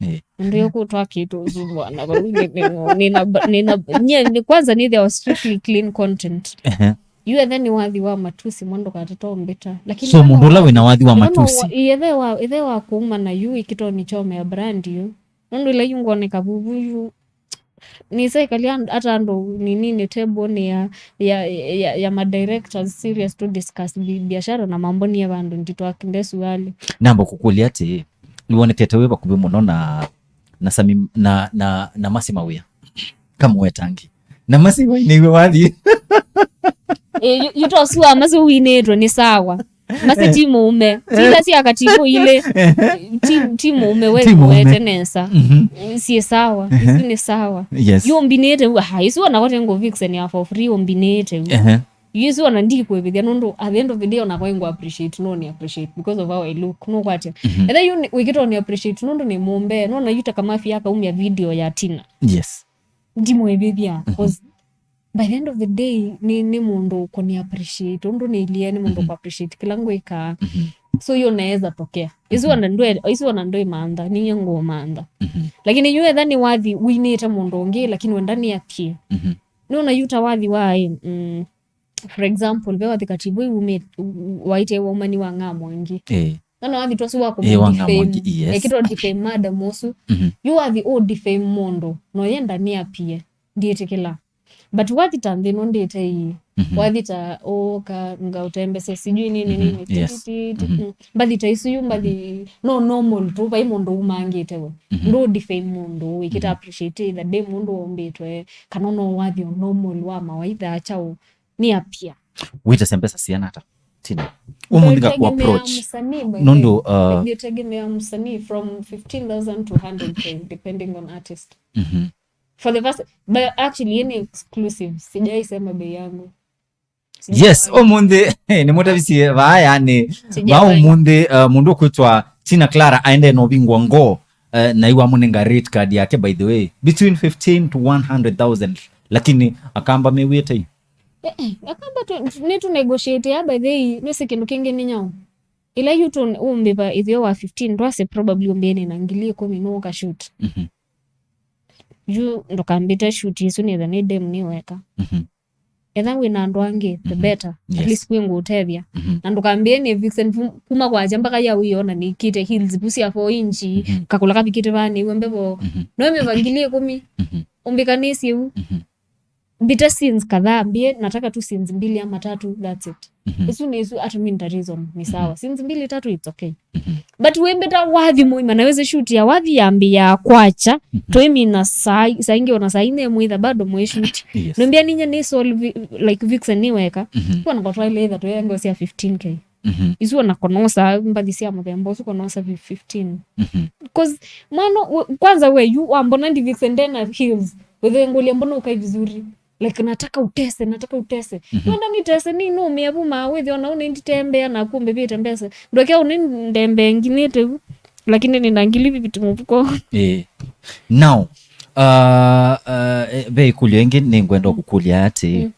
Eh. Ndio kũ twerk ĩtũ ũsu bwana. Kwa hiyo nĩ, nĩ, nĩ, nĩ, nĩ, nye, nĩ kwanza nĩthĩawa strictly clean content. Ehe. Yu ethe nĩ wathi wa matusi, mwa ndũkatete ũmbĩta. Lakini So, mũndũ ũla wĩna wathi wa matusi. Ethe wa, ethe wa kuuma na yu ikitoni chomea brand yu. Nũndũ ila yu ngwoneka vuvu yu. Nĩsaikalia and-, ata andũ ninini table-nĩ ya, ya, ya, ya ma directors serious to discuss bi-, biashara na mambo nie vandũ nditwakinde suali. Namba kũkũlya atĩ, nĩwonekete wĩ vakuvĩ mũno na, na Sami, na, na, na Masi Mawĩa. Kamũwetangi. Na Masi Mawĩa nĩwe wathi. Eh, yu, yu tosua Masi winĩtwe nĩ sawa. Masi Eh. Ti mũũme. Ti ila sya katibu ile. Ti, ti mũũme we Ti mũũme. Wete nesa. Mhm. Siĩ sawa. Ehe. Isu nĩ sawa. Yes. Yu mbinĩte u, ah, isu ona kote ngo vixen ya for free umbinĩte u. Ehe. Yu isu ona ndikwĩvĩthya nũndũ at the end of the day ona kwa ngo appreciate, no ni appreciate because of how I look. No kwatya. Mhm. Etha yu ni, wikito ni appreciate nũndũ ni mũmbe. No na yuta kama afia akaumia video ya Tina. Yes. Ndimwĩvĩthya, Mhm. 'cause by the end of the day, nĩ, nĩ mũndũ ũkũni appreciate, ũndũ nĩilie nĩ mũndũ Mhm. Kũ appreciate kĩla ngwĩkaa. Mhm. So hiyo naweza tokea. Isu Mhm. ona ndwe, isu ona ndwe mantha, niye ngũ mantha. Mhm. Lakini yu etha nĩ wathi winĩte mũndũ ũngĩ, lakini wenda nĩ apie. Mhm. Nĩ ona yuta wathi wa, mm, for example, ve wathi katibu iume, waite waumani wa ng'amo ĩngĩ. Eh. Nana wathi twasu wa Eh, wa ng'amo kũmdefame. Ĩngĩ, yes. Ekito defame madam ũsu. Mhm. Yu wathi ũ defame mũndũ, no yenda nĩ apie. Ndiĩtĩkĩla. But wathi ta nthĩ ĩno ndĩte ii. Mhm. Wathi ta ũka ngaũtembese sijui nini Mhm. nini. Yes. Ti, ti, ti, Mhm. mm. Mbathi ta isu yu mbathi no normal tu vai mũndũ umangĩte we. Mhm. Ndũ defame mũndũ wĩkĩta Mhm. appreciate the day mũndũ ombĩtwe kana no wathi o normal wa mawaitha chao nĩ apia. Wĩtasya mbesa siana ata? Tina. Ũmũnthĩ ngaku approach. Nũndũ, uh, nĩtegemea msanii from fifteen thousand to hundred K depending on artist. Mhm. For the first, but actually, any exclusive, sijaisema bei yangu. Yes, ũmũnthĩ, eh, nĩ mũtavisie vaa yani, vaa ũmũnthĩ, uh, mũndũ ũkwĩtwa Tina Clara aende no vingwa ngo, uh, na iwa mũnenga rate card yake, by the way, between fifteen to one hundred thousand, lakini akamba mewĩte. Eh, eh, akamba tu, nĩ tu negotiate ya, by the way, nĩ si kĩndũ kĩngĩ nĩ nyau. Ila yu tu ũmbĩva ithio wa fifteen, ndwase probably ũmbĩe nĩ na ngili ĩkũmi nũka shoot. Mhm. Yu ndũkambĩte shoot isu nĩtha nĩ dem nĩ weka. Mhm. Etha wĩ na andũ angĩ, the Mhm. better. At Yes. least kwĩ ngũtethya. Mhm. Na ndũkambĩe nĩ vixen fu-, kuma kwacha mpaka ya ũiona nĩkĩte heels pu cia four inch, Mhm. kakũla kavikĩte vaa nĩw'o mbevo. Mhm. No mĩva ngili ĩkũmi, Mhm. ũmbĩkanĩsye u. Mhm. Mbĩte scenes kadhaa, mbie nataka tu scenes mbili ama tatu, that's it. Mhm. Isu nĩ isu, hata mi nita reason, ni sawa. Mhm. Scenes mbili tatu, it's okay. Mhm. But wĩmbĩta wathi mũima, na wĩsĩ shoot ya wathi yambĩĩa kwacha, Mhm. twaimina saa, saa ingĩ ona saa ine mwĩtha bado mwĩ shoot. Yes. Nĩmbĩa ninye nĩ solve, like, vixen nĩ weka. Mhm. Kwa nako twaile itha twaengo cia fifteen K. Mhm. Isu ona konosa, mbathi cia mũthemba ũsu konosa fifteen. Mhm. 'Cause mwana, we, kwanza we, yu wambona ndi vixen ndena heels. Wĩthĩe ngũlya, "Mbona ukai vizuri?" Like, "Nataka utese, nataka utese." Mhm. Wenda nitese, ni numia vu maa wĩthĩe ona uni nditembea na kumbe vite mbesa. Ndwekea uni ndembee nginĩte vu. Lakini nina ngili fifty mũvuko. Eh. Now, uh, uh, eh, ve ĩkũlyo ĩngĩ nĩngwenda kũkũlya atĩ, mm,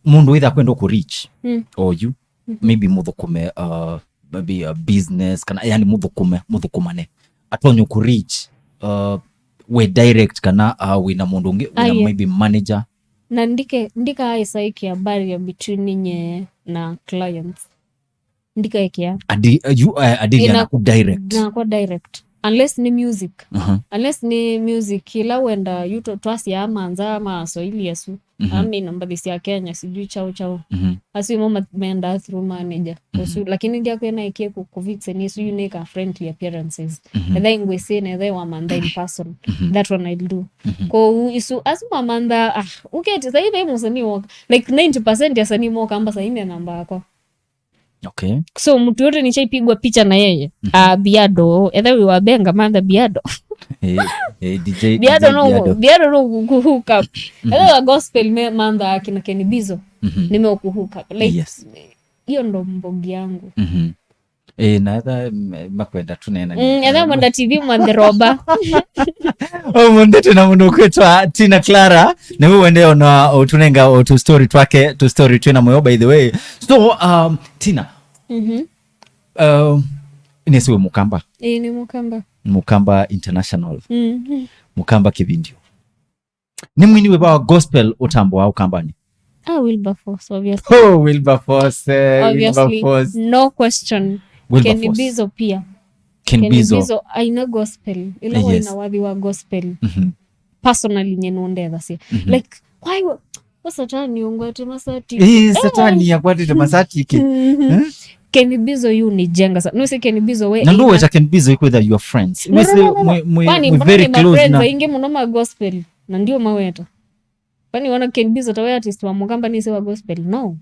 mũndũ wĩtha kwenda kũ reach, mm, or you, mhm, maybe mũthũkũme, uh, maybe a business, kana yani mũthũkũme, mũthũkũmane. Atonye kũ reach, uh, we direct kana, uh, wĩna mũndũ ũngĩ, wĩna, aye, maybe manager. Na ndike, ndikaaĩsa ĩkĩa barrier between ninye na clients. Ndikaekea. Adi, uh, you, uh, adilia naku direct. Nakwa direct. Unless ni music. Uh-huh. Unless ni music, ila wenda yu twa-, twasya manza ma Swahili asu. Mhm. Amina mbathi sya Kenya, sijui chao chao. Mhm. Asu imo ma-, menda through manager. Mhm. Asu, lakini ndiakwena ikie ku-, kuvixe ni asu yu neka friendly appearances. Mhm. Etha ingwisi na etha wa mantha in person. Mhm. That one I'll do. Mhm. Ko u-, isu, asu mamantha, ah, uketi, sa hivi musanii woka. Like ninety percent ya sanii moka amba sa ine namba yakwa. Okay. So mtu yote nishaipigwa picha na yeye. Mhm. Ah, Biado, etha wi wa benga mantha Biado. Eh, eh, D J, Biado D J no, Biado. Biado no ku-, ku hook up. Mhm. Etha wa gospel me mantha akina Ken Bizo. Mhm. Nime ku hook up. Like, yes, hiyo ndo mbogi yangu. Mhm. Eh, na etha, mm, makwenda tunena. Mm, etha mwenda T V mwanthe roba. Ũmũnthĩ twĩ na mũndũ ũkwĩtwa Tina Clara, nĩwe wende ona ũtũnenga ũtũ story twake, tũ story twĩ na mũyo, by the way. So, um, Tina, mhm, um, nĩsĩ wĩ Mũkamba? Ĩĩ, nĩ Mũkamba. Mũkamba International. Mhm. Mũkamba Kĩvindio. Nĩ mwini wĩva wa gospel ũtambũa Ũkambanĩ? Ah, Wilberforce, obviously. Oh, Wilberforce, eh, obviously. Wilberforce. No question. Wilberforce. Ken Bizo pia. Ken Ken Bizo. Bizo aina gospel. Ila, yes, waina wathi wa gospel. Mhm. Personally, nye nũndethasya. Mhm. Like, why wa-, wa Satani ũngwate masati? Eh, eh, Satani yakwatĩte masati kĩ? Mhm. Eh? Ken Bizo yu ni jenga sa-, no se Ken Bizo we na ndo aina weta Ken Bizo ikwetha your friends. No, no, no, no, no. Mwe, mwe, kwani mwe mbona very ni close friends na aingĩ mũno ma gospel? Na ndio maweta. Kwani wona Ken Bizo ta we artist wa Mũkamba nĩsĩ wa gospel? No.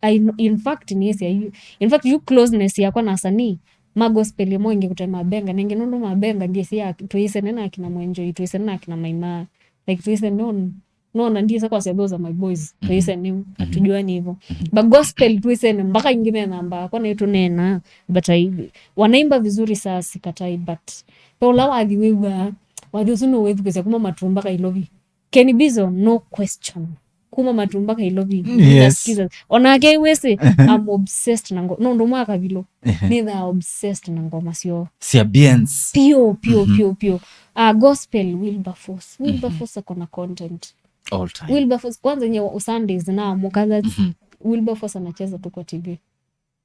I kn-, in fact, nĩsĩ ayu. In fact, you closeness yakwa na asanii ma gospel ĩmwe ĩngĩ kũte mabenga. Nenge nũndũ mabenga ndiĩsĩ ya, twĩsene na akina Mwenjoi, twĩsene na akina Maima. Like, twĩsene on, nona ndiĩsa kwasya those are my boys. Mhm. Twĩsene, mhm, hatujuani hivyo. Mhm. But gospel twĩsene, mpaka ingĩ menamba, kwa nĩ tunena, but I, wanaimba vizuri saa sikatai, but pe ũla wathi wĩw'a, wathi ũsu nũwĩthukĩsya kuma Matumba Kailovi. Ken Bizo, no question. Kuma Matumba Kailovi. Yes. Jesus. Onake wĩsĩ, I'm obsessed na ngo-, no ndo mwaka vilo. Ehe. Nĩtha obsessed na ngoma syo. Sia Biens. Pio, pio, mhm, pio, pio. Ah, gospel, Wilberforce. Mhm. Wilberforce ako na content. All time. Wilberforce, kwanza nye wa Sundays na mukaza, mhm, Wilberforce anacheza tu kwa T V.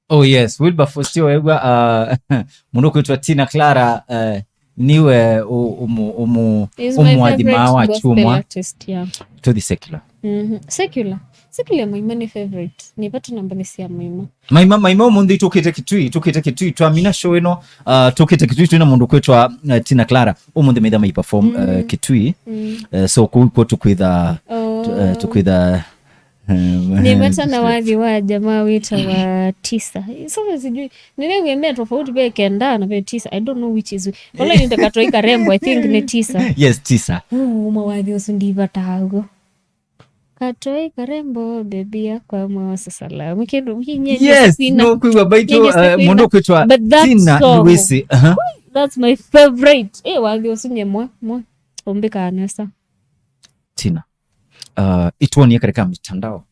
Oh yes, Wilberforce tio wegwa, uh, mũndũ kwĩtwa Tina Clara, uh, niwe ũ-, ũmũ-, ũmũ-, he's my ũmwathi favorite maa wa gospel chuma artist, yeah. To the secular. Mhm. Secular. Secular Maima ni favorite. Ni vatu namba ni sia Maima. Maima, Maima ũmũnthĩ tũkĩte Kitui, tũkĩte Kitui, twamina show ĩno, uh, tũkĩte Kitui, twĩna mũndũ kwĩtwa, uh, Tina Clara. Ũmũnthĩ maitha mai perform, uh, mm, Kitui. Mm. Uh, so kũu kwa tũkwĩtha, oh, tu-, uh, tũkwĩtha Nĩvata na wathi wa jamaa wĩtawa Tisa. Sasa sijui, nĩnĩw'e me tofauti ve Kenda na ve Tisa. I don't know which is which. Ola nĩ ta Katoi Karembo, I think nĩ Tisa. Yes, Tisa. Uu, mawathi ũsu ndivataa w'o. Katoi Karembo, baby yakwa mwa sasala. Mkendo, mkinye, yes, nĩkwina. No, kwĩw'a baitũ, nyenye, uh, nĩkwina. Mũndũ kwĩtwa Tina Luisi. Uh-huh. That's my favorite. Eh, wathi ũsu nye mwa, mwa. Ũmbĩkaa nesa. Tina. Uh, itwonie katika mitandao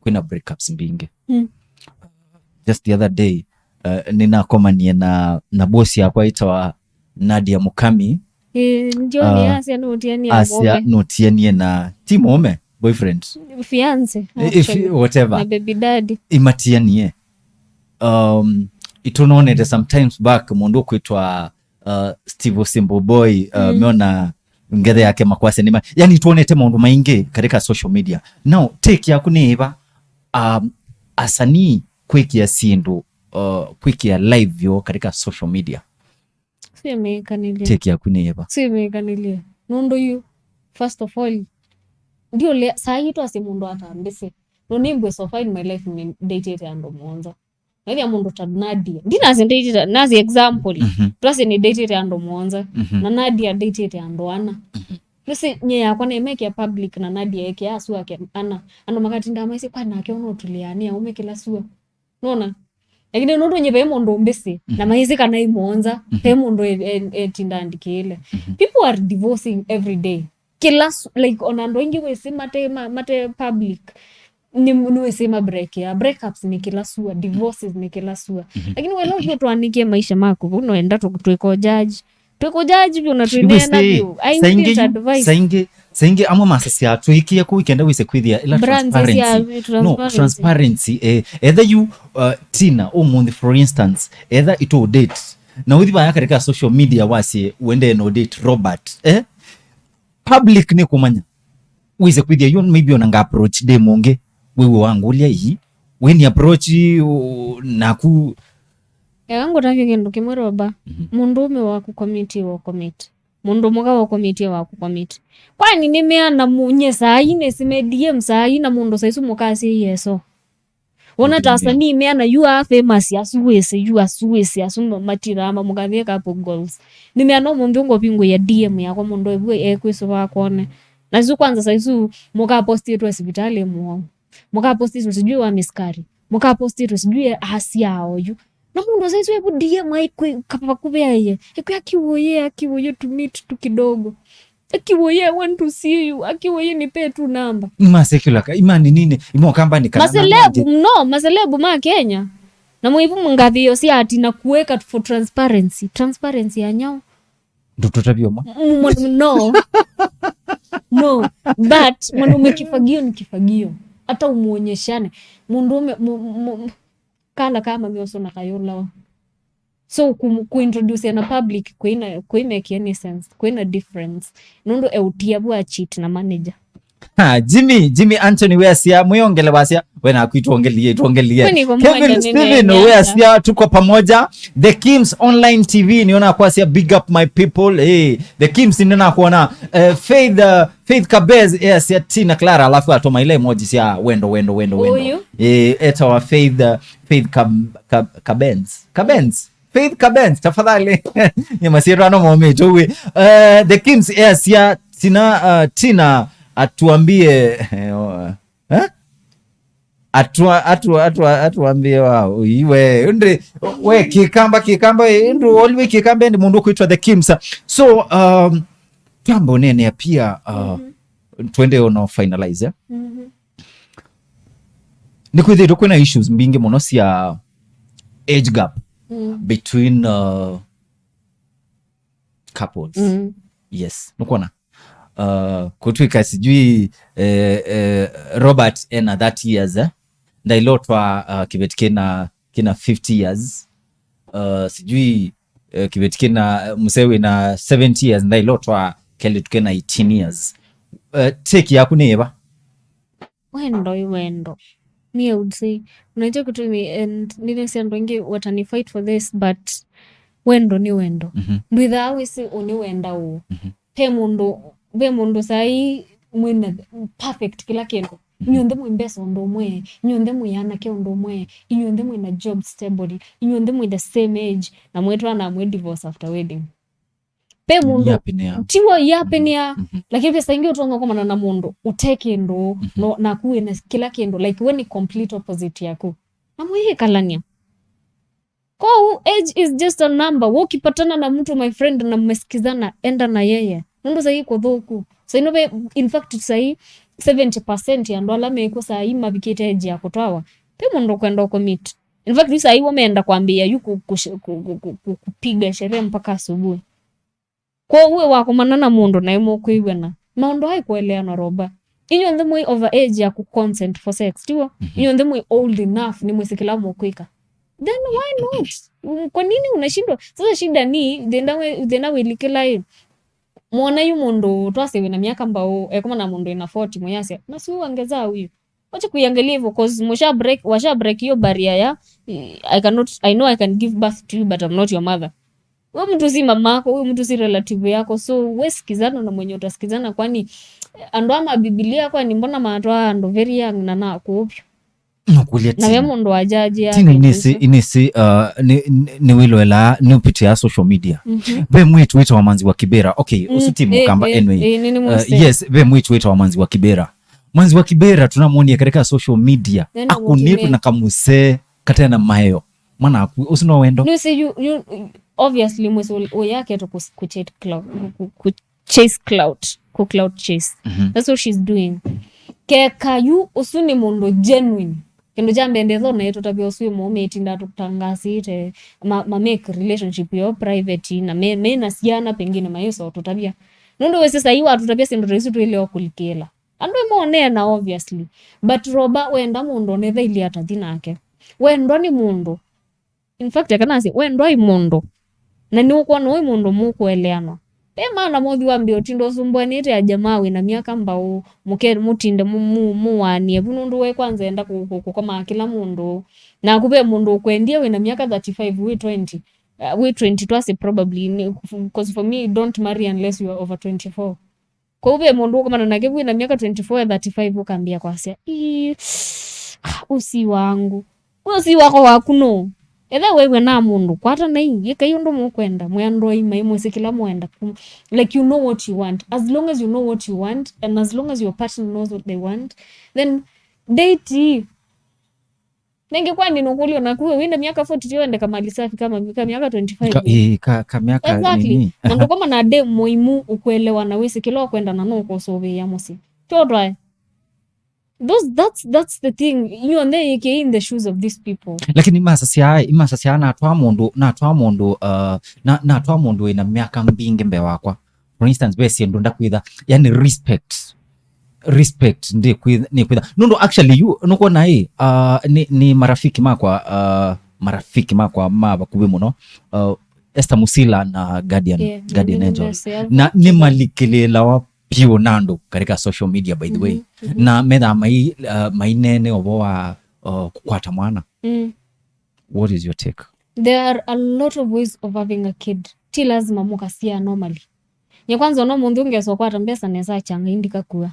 kwĩna breakups mbingĩ. Mm. Just the other day, uh, nĩnakomanie na, na boss yakwa ĩtawa Nadia Mukami. Eh, ndio ni, uh, asya nũtianie asya mũme. Nũtianie na ti mũme, boyfriend. Fiance, eh, if, actually, whatever. Na baby daddy. Imatianie. Um, itũnonete sometimes back mũndũ kwĩtwa uh, Steve Simple Boy, uh, mm, meona ngethe yake makwasya nĩma. Yani tuonete maũndũ maingĩ katika social media. Now, take yaku nĩ ĩva, um, asanii kwĩkĩa syĩndũ, uh, kwĩkĩa live yo katika social media? Simĩkanĩlye. Take yaku nĩ ĩva? Simĩkanĩlye. Nũndũ yu, first of all, ndiũlea, saa hii twasye mũndũ atambĩsĩ. No nĩmbwĩ so far in my life nĩ datĩte andũ mũonza. Naithia mũndũ ta Nadia. Ndinasya datĩte, nasya example. Mhm. Twasye nĩ datĩte andũ mũonza. Mhm. Na Nadia datĩte andũ ana. Mhm. Nũsĩ nyie yakwa nĩmekĩa public na nadieekea asu ake ana. Andũ makatindaa maisye, "Kwa nake ũnũtũlĩaa nĩ aume kĩla sua." Nona? Lakini nũndũ nye ve mũndũ mbĩsĩ, na maĩsĩ kana imwonza, ve mũndũ e- e- etinda andĩkĩĩle. People are divorcing every day. Kĩla su- like, ona andũ aingĩ wĩsĩ mate, ma- mate public, nĩ nĩwĩsĩ ma break ya breakups nĩ kĩla sua, divorces nĩ kĩla sua. Lakini wela ũthiĩ ũtwanĩkie maisha maku vau, noenda tũ- twĩko judge. Twĩko judge vyũ na twĩneena vyũ. I wouldn't advise. Saingĩ, saingĩ amwe masasya twĩkie kũu ikenda wĩse kwĩthĩa ila transparency. No, transparency, eh, either you, uh, Tina, ũmũnthĩ, for instance, either itũ date, na ũthi vaya katika social media wasye wende no date Robert, eh? Public nĩ kũmanya. Wĩse kwĩthĩa you maybe ona nga approach dem ũngĩ, wĩwe wangũlya ii, wĩni approach, uh, naku. Eka ngũtavye kĩndũ kĩmwe, Roba. Mũndũũme waku commit, wa commit. Mũndũ mũka wa commit, wa commit. Kwani nĩmeana mũnye saa ii, nĩsime D M saa ii na mũndũ saisu mũkasya yeso. Wona ta asanii meana, yu aa famous asu wĩsĩ, yu asu wĩsĩ, asu ma- matiraa mamũkathie couple goals. Nĩmeana ũmũnthĩ ũngũvingũĩa D M yakwa mũndũ evu ekwĩsũva akone. Na isu kwanza saisu mũkapostitwe sivitalĩ mũo. Mũkapostitwe sijui wa miskari. Mũkapostitwe sijui asya oyu. Na mũndũ saisu evu D M aikwĩ kapakuvea ye. Ekwĩ akiwũye, akiwũye to meet tu kidogo. Akiwũye, I want to see you. Akiwũye, nipe tu namba. Nĩ ma secular ka, imani nini, imo kambani kana namba maselebu, aje? No, maselebu ma Kenya. Na mwivu mngathio si ati na kuweka for transparency. Transparency ya nyao. Ndututavyo mwa. M- mwa- no. No. But mwanaume kifagio ni kifagio. Hata umuonyeshane. Mũndũũme, mu- mu- kala kama mioso na kayũlawa. So ku- kuintroduce na public kwĩna kwĩmake any sense, kwĩna difference. Nũndũ eutia vua cheat na manager. Ha, Jimmy, Jimmy Anthony weasya, mwĩongele wasya, we naku itwongelie, itwongelie. Kwani kwa Kevin mwana Steven nene weasya, tuko pamoja. The Kims Online T V, niona kwasya, big up my people. Hey, The Kims nina kuona, eh, Faith, uh, Faith Kabez, eh, sya Tina Clara, alafu atoma ile emoji sya wendo, wendo, wendo, wendo. Uyu? Eh, etawa Faith, uh, Faith Kab- Kab- Kabenz. Kabenz. Faith Kabenz, tafadhali. Nĩ masyĩtwa ano momĩte ũwĩ. Eh, The Kims, eh, sya Tina, uh, Tina, atuambie, eh, oh, eh? Atua- atua- atua- atuambie wa iwe. Ndĩ, we kĩkamba, kĩkamba, eh, ndũ all we kĩkamba ndi mũndũ kwĩtwa The Kims. So, um, twamba ũneenea pia, uh, twende ono finalize, eh? Nĩkwĩthĩtwe kwĩna issues mbingĩ mũno sya age gap between, uh, couples. Yes, nũkwona? Uh, kũtwĩka sijui, eh, eh, Robert ena thirty years, eh? Ndailotwa, uh, kĩveti kĩna, kĩna fifty years. Uh, sijui, eh, kĩveti kĩna, eh, msee wĩna seventy years, ndailotwa kelĩtu kena eighteen years. Uh, take yaku nĩ ĩva? Wendo ĩ wendo. Me, I would say, unajua kitu ni, and nĩnĩsĩ andũ aingĩ watani fight for this, but wendo nĩ wendo. Ndwĩthaa wĩsĩ ũnĩwenda ũũ. Ve mũndũ, ve mũndũ saĩ mwĩna perfect kĩla kĩndũ. Inyuonthe mwĩ mbesa ũndũ ũmwe, inyuonthe mwĩ anake ũndũ ũmwe, inyuonthe mwĩna job stable, inyuonthe mwĩ the same age, na mwĩtwana mwĩ divorce after wedding. Pe mũndũ yapinĩa. Tiwo yapinĩa. Lakini pesa ingĩ ũtonga komana na mũndũ ũte kĩndũ, no, naku wĩna kĩla kĩndũ, like, we nĩ complete opposite yaku. Na mwĩkalania. Kwoou age is just a number. Wewe ukipatana na mtu, my friend, na mmesikizana, enda na yeye. Nũndũ sahi kũthũku. Sahi no ve, in fact, sahi seventy percent ya andũ ala meku sahi mavikite age ya kũtwawa. Pe mũndũ kwenda commit. In fact, sahi wo meenda kwambĩĩa yu ku- ku- ku- ku- ku- kupiga sherehe mpaka asubuhi. Kwoou we wakomana na mũndũ naĩ mũkwĩw'ana, maũndũ aĩ kũeleanwa, Roba. Inyuonthe mwĩ over age ya ku consent for sex, tiw'o? Inyuonthe mwĩ old enough, nĩ mwĩsĩ kĩla mũkwĩka. Then why not? Mm, kwa nini unashindwa? Sasa shida ni, thĩna wĩ- thĩna wĩlikĩla ĩ. Mwona yu mũndũ twasĩ wĩna myaka mbaũ, ekomana na mũndũ wĩna forty, mwĩyasya, "Na si huyu angezaa huyu." Wacha kuiangalia hivyo, 'cause musha break, washa break hiyo barrier ya, "I cannot, I know I can give birth to you, but I'm not your mother." Huyo mtu si mamako, huyo mtu si relative yako. So we sikizana na mwenye utasikizana, kwani andũ ama Biblia, kwani mbona matwa andũ very young na nakũvyo? Nũkũlya na ve Tina. Mũndũ wa jaji ya Tina, inĩsĩ, inĩsĩ, uh, nĩ, nĩ, nĩwĩloelaa, nĩũpĩtĩaa social media. Mhm. Ve mwĩĩtu wĩtawa Manzi wa Kibera. Okay, mm, ũsu ti eh, mũkamba eh, anyway. Eh, nĩ, nĩ uh, mũsee. Yes, ve mwĩĩtu wĩtawa Manzi wa Kibera. Manzi wa Kibera tunamwonie katika social media. Nena akunĩtwe mũtumĩa na kamũsee katena maeo. Mwana aku, ũsu no wendo? Nĩwĩsĩ you, you, obviously mwĩsĩ ũyaketwe ku, ku chase clout, ku, ku, ku chase clout, ku clout chase. Mhm. That's what she's doing. Keka yu ũsu nĩ mũndũ genuine. Kĩndũ kya mbee ndetho na ĩtũtavya ũsu ĩmwe ũmĩtinda tũtangasĩte ma, ma make relationship yo private na me, me na syana pengine maĩso tũtavya. Nũndũ wĩsĩ saĩ watũtavya syĩndũ ta isu twĩleo kũlikĩla. Andũ ĩmoneena obviously. But Roba wenda mũndũ onetha ili atathi nake. Wendwa nĩ mũndũ. In fact, akanasya, wendwa ĩ mũndũ. Na nĩũkwona ũĩ mũndũ mũkũeleanwa. Ve maana mothi wambie ũtinda ũsumbũanĩte ajamaa wĩna myaka mbaũ, mũke mũtinde mu, mu, mũwanie vu nũndũ we kwanza enda kũ, kũ, kũkomaa kĩla mũndũ. Naku ve mũndũ ũkwendie wĩna myaka thirty-five, wĩ twenty. Uh, wĩ twenty twasye probably, because for me, don't marry unless you are over twenty-four. Kwoou ve mũndũ ũkomana nake wĩna myaka twenty-four, thirty-five ũkambĩa kwasya, "Ii, ah, ũsi wangu. Ũsi wako waku nũ? Etha wew'e na mũndũ, kwata nai, yĩkai ũndũ mũkwenda, mwĩ andũ aima, ĩmwĩsĩ kĩla mwenda. Like, you know what you want. As long as you know what you want, and as long as your partner knows what they want, then date." Nenge kwani nũkũlyo naku we wĩna myaka forty tio wende kamali safi kama ka myaka twenty-five? Ka, ĩ, ka, ka myaka exactly nini? Na ndũkoma na dem mũimu ũkwelewa na wĩsĩ kĩla ũkwenda na nũkũsũvĩĩa mũsyĩ. Tio twae. Those, that's, that's the thing. Inyuonthe yĩkĩi in the shoes of these people. Lakini imasasya, imasasya natwa mũndũ, natwa mũndũ, uh, na, natwa mũndũ wĩna myaka mbingĩ mbee wakwa. For instance, ve syĩndũ ndakwĩtha, yani respect. Respect ndikwĩtha, nĩkwĩtha. Nũndũ actually you, nũkwona ĩ, uh, nĩ, nĩ marafiki makwa, uh, marafiki makwa ma vakuvĩ mũno, uh, Esther Musila na Guardian, yeah, Guardian Angel. Na nĩmalikĩlĩĩlawa vyũ na andũ katika social media, by the way. Mhm, mhm. Na methaa mai, uh, mainene ũvoo wa, uh, kũkwata mwana. Mm. What is your take? There are a lot of ways of having a kid. Ti lazima mũkasyaa normally. Nye kwanza ona mũnthĩ ũngesa ũkwata mbesa nesa achanga indikakua.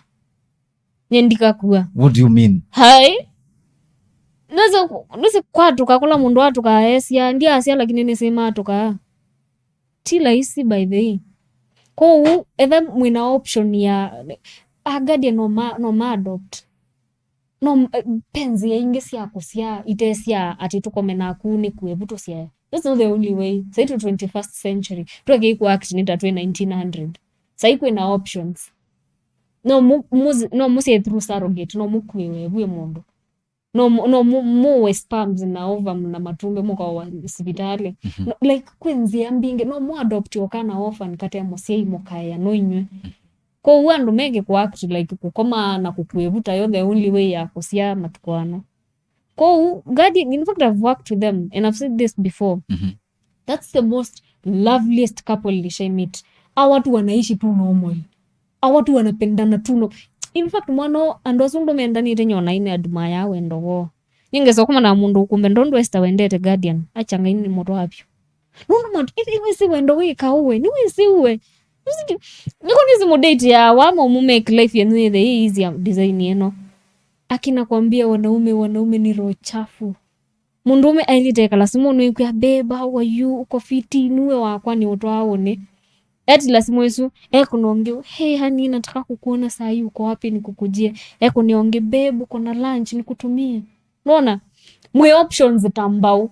Nye ndikakua. What do you mean? Hai. Nũsĩ, nũsĩ kwatũka kũla mũndũ atũkaa esya, ndiasya lakini nĩsĩ matũkaa. Ti laisi by the way. Kwoou, etha mwĩna option ya, a guardian no ma, no ma adopt. No, eh, ve nzĩa ingĩ sya kũsyaa, ite sya atĩ tũkome naku nĩkue vu tũsyae. That's not the only way. Sai tũ twenty-first century. Twekei kũ act nĩ ta twĩ nineteen hundred. Sai kwĩna options. No mu, mu, no mũsyae through surrogate, no mũkue we vu ĩ mũndũ. No mu, no mu, mũwe sperms na ovum na matumbĩ mũkaoa sivitalĩ. Mhm. No, like, kwĩ nzĩa mbingĩ. No mu adopt o kana orphan kate mũsyai mũkaea no inyw'ĩ. Mhm. Kwoou andũ meke kũ act like kũkoma na kũkua ĩvu tayo the only way ya kũsyaa matukũ ano. Kwoou, guardian, in fact, I've worked with them and I've said this before. Mhm. That's the most loveliest couple nishai meet. Hawa watu wanaishi tu normal. Hawa watu wanapendana tu no. In fact, mwana ũũ, andũ asu ndũ mendanĩte nyona ine admire wendo woo. Nĩngesa kũmana na mũndũ ũkũmbe ndondũ Esther wendete guardian, achanga ini mũtwa vyũ. Nũndũ matu, ĩthi wĩsĩ wendo wĩka ũwe, nĩwĩsĩ ũwe. Nĩkũ nĩsĩ mũdate ya wama ũmũ make life yenyu yĩthe ĩ easier design ĩno. Akina kwambia wanaume, wanaume ni roho chafu. Mũndũũme ailĩte ekala simũ nĩwĩkwĩa, "Babe, how are you? Uko fiti? Nue wakwa nĩ ũtwaa ũnĩ." Etila simũ ĩsu, ekũna ũngĩ, "Hey honey, nataka kukuona saa hii, uko wapi nikukujie?" Ekũna ũngĩ, "Babe, uko na lunch nikutumie?" Nona? Mwĩ options ta mbau.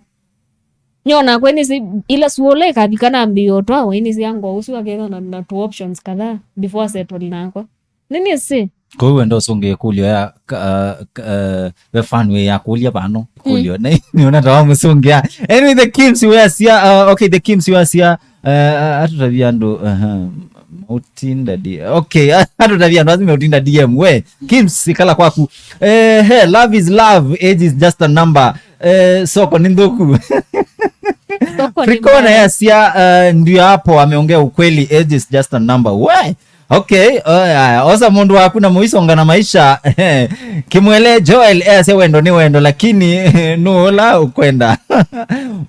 Nyona kwe nĩsĩ ila suola ĩkavika nambĩĩa ũtwawa, ĩnĩsĩ ango ũsu akethwa na, na two options kadhaa before settle nakwa. Nĩnĩsĩ. Kwoou wenda ũsũngĩe ĩkũlyo ya, ka, ka, ve fan wĩ ya kũlya vano, ĩkũlyo. Mm. Na nĩona ta wamũsũngĩa. Anyway, the Kims were sia, uh, okay, the Kims were sia, uh, atũtavia andũ, uh, maũtinda D M. Okay, atũtavia andũ, athi maũtinda D M. We, Kims, ikala kwaku. Eh, hey, love is love, age is just a number. Eh, soko ni nthuku. Soko ni Frikona mbaya. Yasia, uh, ndio hapo ameongea ukweli, age is just a number. We, okay, uh, aya, osa mũndũ waku na mũisonga na maisha. Kimwele Joel, eh, ase wendo ni wendo, lakini nũla ũkwenda.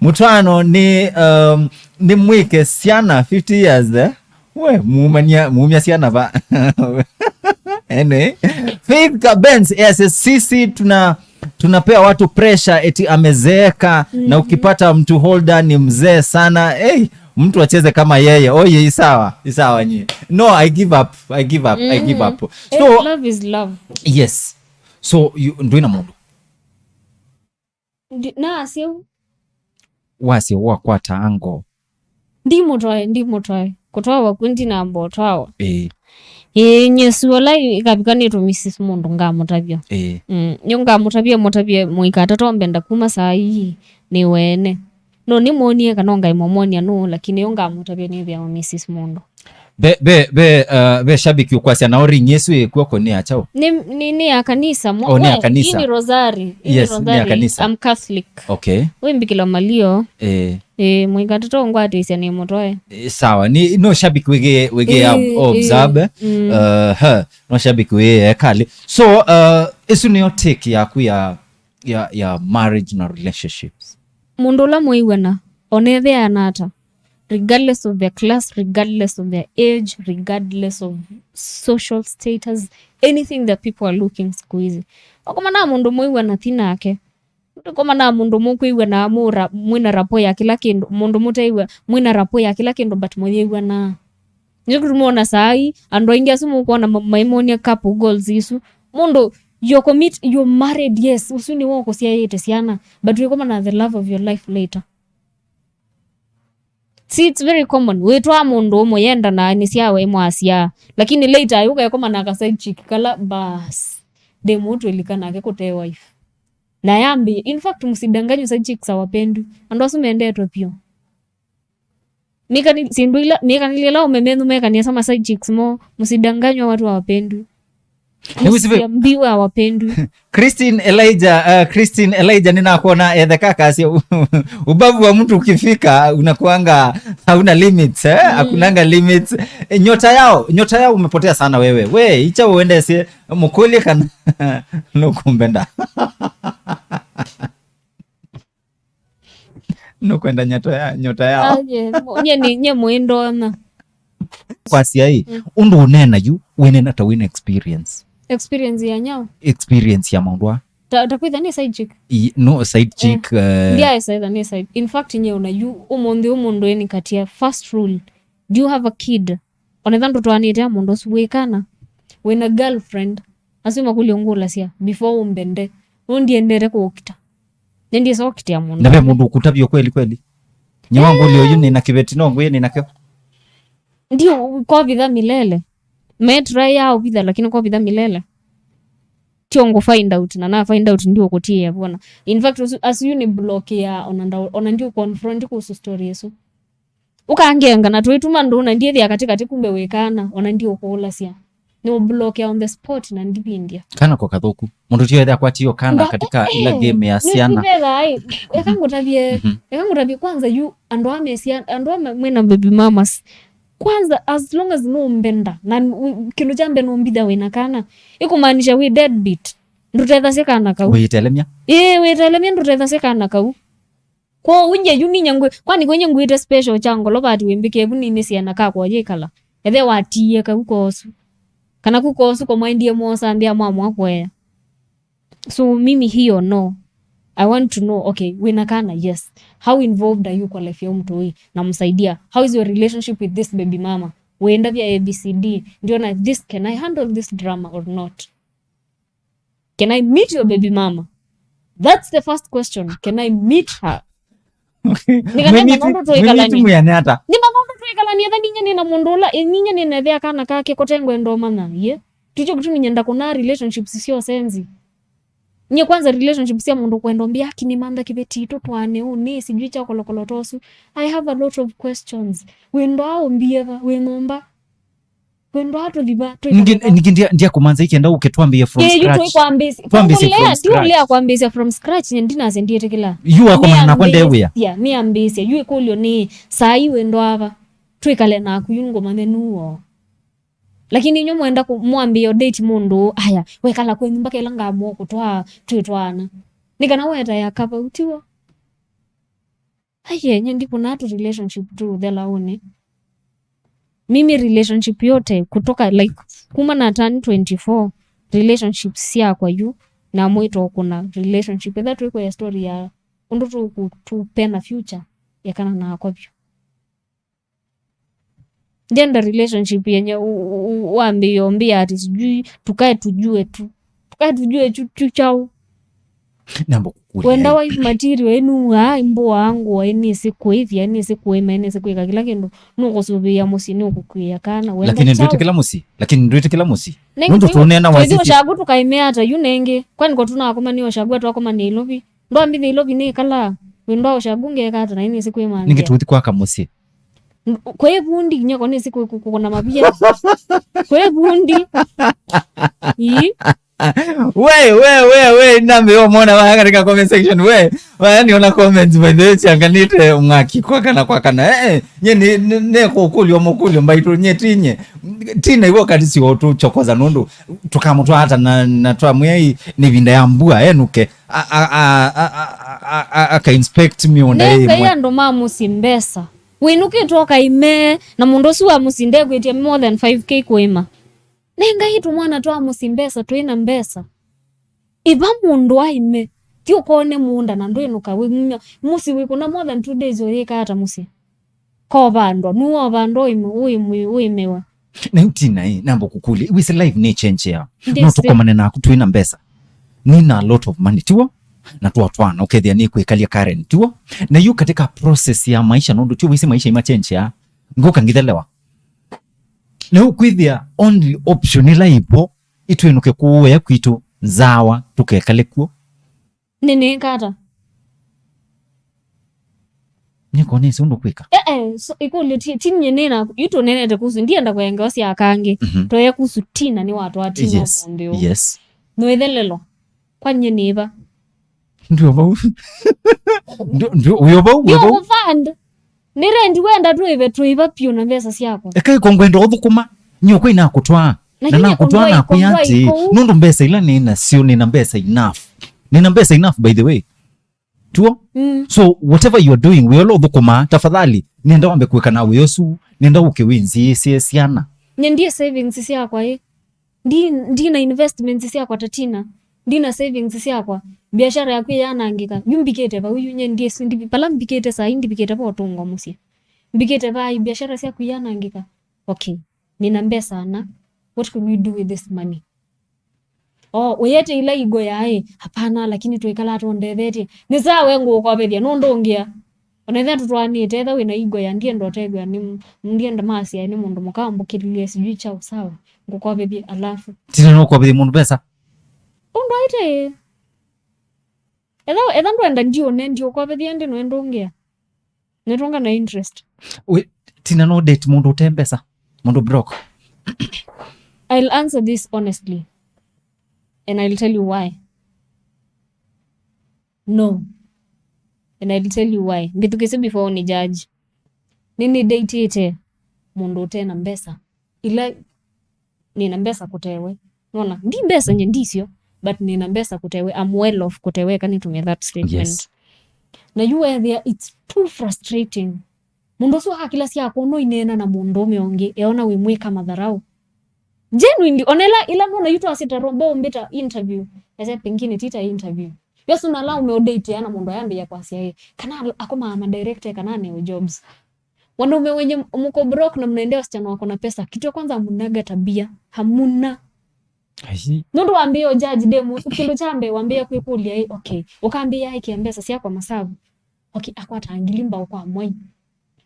Mũtwaano ni, um, ni mwĩke syana fifty years, eh? We, muumania, muumia syana va. Ene. Faith Kabenz, eh, ase sisi tuna Tunapea watu pressure eti amezeeka, na ukipata mtu holder ni mzee sana. Hey, mtu acheze kama yeye. Oh, yeah, isawa, isawa nyi. No, I give up. I give up. I give up. Eh, So, love is love. Yes. So, you, ndwina mũndũ. Ndi- na asyau Wasya wakwata ango. Ndimũtwae, ndimũtwae. Kũtwawa kwĩ ndinamba ũtwawa. Ĩĩ, Ĩĩ, nyie sua la ĩkavika nĩtũmisis mũndũ ngamũtavya. ĩĩ. Mm, nĩ ngamũtavya, mũtavye mũikatata ũmbenda kuma saa ii nĩ wene. No nĩmwonie kana ngai mũmwonia nũ, lakini yo ngamũtavya nĩthĩa misis mũndũ. Ve, ve, ve, uh, ve shabiki ũkwasya nao ring ĩsu ĩkw'o kũnĩa kyaũ? Nĩ, nĩ, nĩ ya kanisa. Mwa- Oh, nĩ ya we, kanisa. Hii ni rosary. Hii ni Yes, nĩ ya rosary. Kanisa. I'm Catholic. Okay. Wĩ Mbikila Malio. Eh. Eh, mwikatata ũngwatĩsya nĩ mũtwae. Eh, sawa. Ni no shabiki wĩgĩ wĩgĩ ya Eh, eh, observe. Mm. Uh, huh. No shabiki wĩ ekali. So, uh, ĩsu nĩyo take yaku ya ya ya marriage na relationships. Mũndũ ũla mwĩw'ana, onethĩana ata, regardless of their class, regardless of their age, regardless of social status, anything that people are looking siku hizi. Wakomana na mũndũ mwĩw'ana thi nake. Ndũkomana na mũndũ mũkwĩw'ana mũra-, mwĩna rapport ya kĩla kĩndũ, mũndũ mũtew'a mwĩna rapport ya kĩla kĩndũ but mũyĩw'anaa. Nĩkyo kĩtumi wona saa hii andũ aingĩ asu mũkwona ma-, maimonia couple goals isu. Mũndũ, you commit, you're married, yes, ũsu nĩwe ũkũsyaĩte syana, but wĩkomana the love of your life later. See, it's very common. Wĩtwaa mũndũ ũmwe yendanaa nĩ syawe mwasyaa, lakini later ayũka ekomana ka side chick kala bas. Ndemũtwĩlika nake kũte wife. Na yambi, in fact, msidanganywe, side chicks hawapendi. Andũ asu mendetwe pio. Mĩkani-, syĩndũ ila, mĩkanĩlye ĩla ũme menyu mekanie sama side chicks mo, msidanganywe, watu hawapendwi. Nĩwĩsĩ ve- Msiambiwe hawapendwi. Christine Elijah, uh, Christine Elijah, ninakuona etheka kasi u-, ubavu wa mtu ukifika unakuanga hauna limits, eh? Mm. Hakunanga limits. Eh, nyota yao, nyota yao umepotea sana wewe. We, icha uendesye mukuli kana nukumbenda. Nukwenda nyota ya, nyota yao. Aye, mo-, nye ni, nye mwendona. Kwa C I A, mm, undu unena yu, winena ta wina experience. Experience ya nyao? Experience ya maundu a. Ta, ta kwitha ni side chick. I, no, side chick, eh, uh, ndiaesa itha ni side. In fact, nye una yu, umunthi umundu eni katia first rule. Do you have a kid? Onetha ndũtwaanĩte na mũndũ ũsu wĩ kana wĩna girlfriend, asu makũlyo ngũlasya before ũmbende. Nũndũ ndiendete kũũkita. Nĩndiĩsa ũkitĩa mũndũ. Na ve mũndũ ũkũtavya kweli kweli? Nyie wangũlya ũyu nĩna kĩveti no ngwĩe nĩnakyo. Ndio kovitha milele. Metra ya ovitha lakini kovitha milele. Tio ngũ find out na na find out ndio kũtie bwana. In fact, asu, asu yu ni block ya ona nda, ona ndio confront kuhusu story yesu. Ũkangenga na tũituma ndũna ndiĩthĩa katĩkatĩ kumbe wĩ kana, ona ndiũkũũlasya. Nĩũblokia on the spot na ndivindya. Kana ko kathũku. Mũndũ tio ethĩa kwatio kana katika ila game ya syana. Nĩũkĩvethaa, ĩ, eka ngũtavye, eka ngũtavye kwanza yu andũ a mesya, andũ a mwĩna baby mamas. Kwanza, as long as nũmbenda, na kĩndũ kya mbee nũmbitha wĩna kana, ĩkũmaanisha wĩ deadbeat. Ndũtethasya kana kau. Wĩtelemya. Ĩĩ, wĩtelemya ndũtethasya kana kau. Kwoou nye yu ninya ngwĩ, kwani kwenye ngwĩte special kya ngolo vati wĩmbĩkĩe vu nĩnĩsye na kakwa yĩkala. Ethe watiie kau kosu. Kana ku kosu komwaendie mwosa nthĩa mwamwa kũea. So mimi hiyo no. I want to know, okay, wĩna kana, yes. How involved are you kwa life ya mtoi? Namsaidia. How is your relationship with this baby mama? Wĩenda vya A B C D. Ndiona this, can I handle this drama or not? Can I meet your baby mama? That's the first question. Can I meet her? Nĩkana nĩ maũndũ twĩkalanie. Nĩ maũndũ twĩkalanie, etha ninya nĩna mũndũ ũla, ĩ, ninya nĩnethĩa kana kake kote ngwenda ũmanya, ye? Tũkyo kĩtumi nyenda kũna relationships syo senzi. Nye kwanza relationship sya mũndũ kwenda ũmbĩa, "Aki nĩmantha kĩveti tũtwaane ũũ, nĩ sijui kya kolokolo tosu." I have a lot of questions. Wĩndwa ũmbie va, wĩ nyũmba? Wendo wa tũthiva, ningĩ ningĩ ndia ndia kũmanza ikenda ũke twambĩe from scratch. Ĩĩ, yu twĩkwambĩsya. Twambĩsye from scratch. Ndiũlea kwambĩsya from scratch, nye ndinasya ndiĩtĩkĩla. Yu wakomana nakwa ndewĩa. Nĩambĩsya, nĩambĩsya. Yu ĩkũlyo nĩ, saa ii wendo ava? Twĩkale naku, yu ngũmanye nuo. Lakini inyo mwenda kũ-, mwambĩe date mũndũ, aya, wekala kwenyu mpaka ĩla ngamũa kũtwaa, twĩtwaana. Nĩ kana wetae akavau, tiw'o? Aiye, nye ndikunaa tu relationship tu thelauni. Mimi relationship yote kutoka, like, kuma na turn twenty-four, relationships syakwa yu, na mwĩto ũkũna relationship. Etha twĩkwĩa story ya ũndũ tũkũ-, tũpena future, ekana nakwa vyũ. Ndienda relationship yenye u-, u-, u-, wambĩĩe ũmbĩa ati sijui tukae tujue tu. Tukae tujue tu, tu chao. Namba kũkũlya. Wenda wife material ĩnu aa imbũaa ngũa ĩnĩsĩ kũĩthya, ĩnĩsĩ kũĩma, ĩnĩsĩ kwĩka kĩla kĩndũ. Nũkũsũvĩĩa mũsyĩ, nũkũkwĩa kana. Wenda lakini chao. Ndwĩtĩkĩla mũsyĩ, lakini ndwĩtĩkĩla mũsyĩ. Nũndũ tũneena wasisi. Ũshagu tũkaimea ata yu nengĩ? Kwani ko tunakomania Ushagu atwakomania Ilovi? Ndwambithia Ilovi nĩkalaa. Wĩndwa Ushagu ngeka ata na ĩnĩsĩ kwĩmanyĩa. Nĩngĩ tũthi kwaka mũsyĩ. N-, kwĩ vundi nginya ko nĩsĩ kũ-, kũ-, kũkũna mavia. Kwĩ vundi. Ii. We, we, we, we, nami yo mwana wa katika comment section, we. Wa, yani ona comments, by the way, sianganite mwaki kwa kana, kwa kana. Eh, eh, nye ni, ni, ne kukulio mukulio mbaitũ, nye tinye. Tina iwo kati si otu chokoza nundu. Tukamutwa hata na, na twamwĩa ii ni vinda ya mbua, enuke. A, a, a, a, a, a, a, aka inspect mĩũnda ĩmwe. Nengai andũ ma mũsyĩ mbesa. Wĩnũkĩte ũkaime, na mũndũ ũsu wa mũsyĩ ndekwĩtya more than five K kũĩma. Nengai tũmwana twa mũsyĩ mbesa, twĩ na mbesa. Ĩva mũndũ aime, thi ũkone mũũnda na ndwĩnũka wĩmunya. Mũsyĩ wĩkũna more than two days ũyĩka ata mũsyĩ? Kovandwa, nũwovandwa ũime-, ũime-, ũĩmĩwe. Na yu Tina, ĩ, namba kũkũlya, wĩsĩ life nĩ change ya. Ndĩsĩ. No tũkomane naku twĩ na mbesa. Nĩ na a lot of money, tiwo? Na twatwana, ũkethĩa nĩ kwĩkalya Karen, tiwo? Na yu katika process ya maisha, nũndũ tiwo wĩsĩ maisha ima change ya. Ngũka ngithelewa. Na yu kwĩthĩa only option ĩla ĩvo, itwĩnũke kũũya kwitũ, nzawa, tũkekale kw'o. Nĩnĩĩka ata? Nĩko nĩsĩ ũndũ kwĩka. Eh, eh, so, ĩkũlyo ti, ti nyie nĩna, yu tũnenete kuhusu, ndienda kũya ngewa sya aka angĩ. Mhm. Twaye kuhusu Tina nĩwatwaa Tina. Yes, ũmũnthĩ ũũ. Yes. Nũĩthelelo. Kwa nyie nĩva? Ndio vau. Ndio, ndio, uyo vau, uyo vau. Ndio kufund. Nĩ rendi wenda twĩve twĩva piũ na mbesa syakwa. Eka iko ngwenda ũthũkũma. Nyoka inakũtwaa. Na nakũtwaa nakwĩa atĩ, nũndũ mbesa ila nĩ nasyo, nĩ na mbesa enough. Nĩ na mbesa enough, by the way. Tuo? Mm. So, whatever you are doing, wĩ ũla ũthũkũmaa, tafadhali, nenda wambe kwĩka na wĩ ũsu, nenda ũke wĩnziĩsye syana. Nye ndie savings syakwa ĩ. Ndi, ndi na investments syakwa ta Tina. Ndi na savings syakwa. Biashara yaku yanangĩka. Yu mbikĩte vau, yu nye ndie, ndi, pala mbikĩte saa hii, ndivikĩte va ũtũngwa mũsyĩ. Mbikĩte vaa, biashara syaku yanangĩka. Okay. Nina mbesa ana. What can we do with this money? Oh, ũyete ila igo yaĩ, hapana, lakini twĩkala tũndethetye. Nĩ sawa, we ngũkũkovethya, nũndũ ũngĩa. Ona ethĩa tũtwaanĩte, etha wĩna igo ya ndienda ũtethw'a nĩ, ndienda masya nĩ mũndũ mũka ũmbũkĩlilye sijui chao, sawa, ngũkovethye, alafu. Tina nũkovethya mũndũ mbesa? Ũndũ aĩte. Etha, etha ndwenda ndiũne, ndiũkovethya ĩndĩ nũendũngĩa. Nĩtũnga na interest. We, Tina no date mũndũ ũte mbesa? Mũndũ broke? I'll answer this honestly. And I'll tell you why. No. And I'll tell you why. Mbĩthukĩsye before ũnĩ judge. Nĩnĩ datĩte mũndũ ũte na mbesa. Ila nĩna mbesa kũtewe. Nona, ndi mbesa nye ndisyo, but nĩna mbesa kũtewe. I'm well off kũtewe, eka nĩtũmĩa that statement. Yes. Na yu wethĩa, it's too frustrating. Mũndũ ũsu akakĩla syakwa no ineena na mũndũũme ũngĩ, eona wĩmwĩka matharaũ. Genuinely, ona ĩla, ĩla nona yu twasĩta rombo mbĩta interview, ese pengine tita interview. Yosu na lau umeodate na mũndũ ayambĩĩa kwasya ĩ, kana al-, akomaa ma director kana aneo jobs. Wanaume wenye mko broke na mnaendea wasichana wako na pesa, kitu ya kwanza hamunaga tabia, hamuna. Ai. Nũndũ wambĩĩa judge demu, kĩndũ kya mbee wambĩĩa kwĩkũlya ĩ, okay, ũkambĩĩa aikia mbesa syakwa masavu. Okay, akwata ngili mbao kwa mwai.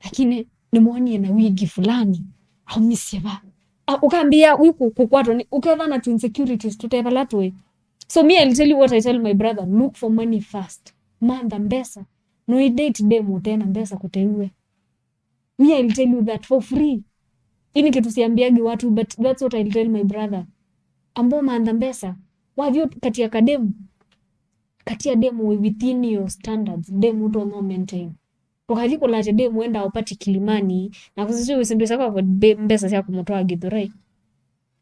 Lakini nĩmwonie na wigi fulani, aumisye va. A, ũkambĩĩa wĩ kũ-, kũkwatwa nĩ, ũketha na tu insecurities tũte vala tũĩ. So me, I'll tell you what I tell my brother, look for money first. Mantha mbesa. No i date demu ũte na mbesa kũteiwe. Me, I'll tell you that for free. Ini kitu siambiagi watu, but that's what I'll tell my brother. Ambao mantha mbesa. Wathi ũkatia kademu. Katia demu wĩ within your standards. Demu ũtonya maintain. Ndũkathi kũlatya demu wenda ũpati Kilimani, na kũsisya wĩsĩ ndwĩsa kwa be-, mbesa sya kũmũtwaa Githurai.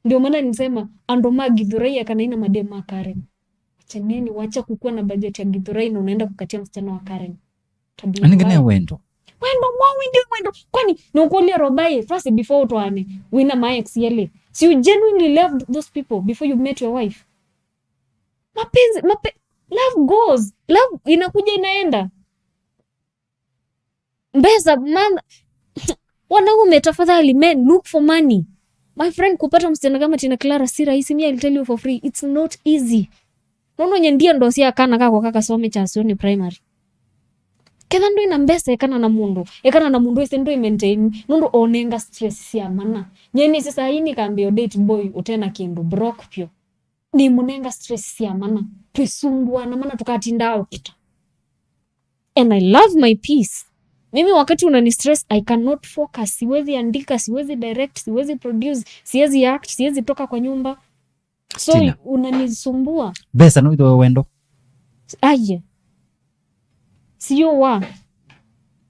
Ndio maana nisema, andũ ma Githurai akana ina mademu ma Karen. Achaneni, wacha kukuwa na budget ya Githurai na unaenda kukatia msichana wa Karen. Tabia mbaya. Anenge ne wendo. Wendo mwawi ndio wendo. Kwani nũkũlya Robai, first before ũtwaane, wĩna ma ex yelĩ. So you genuinely loved those people before you met your wife? Mapenzi, mape, love goes. Love inakuja inaenda. Mbesa, man, wanaume, tafadhali, men, look for money. My friend, kupata msichana kama Tina Clara si rahisi. Me, I'll tell you for free, it's not easy. Nono nye ndia ndo sia kana kako kakasome cha Sioni Primary. Ketha ndwĩ na mbesa, ekana na mũndũ, ekana na mũndũ ese ndwĩ maintain, nũndũ onenga stress sya mana. Nye nĩ sasa hii nikambio date boy utena kindu, broke pyo. Nimũnenga stress sya mana, twisumbuana mana, tukatindaa ũkita. And I love my peace. Mimi wakati unani stress, I cannot focus, siwezi andika, siwezi direct, siwezi produce, siwezi act, siwezi toka kwa nyumba. So Tina, unanisumbua. Mbesa no ithoe wendo. Aye. Siyo wa.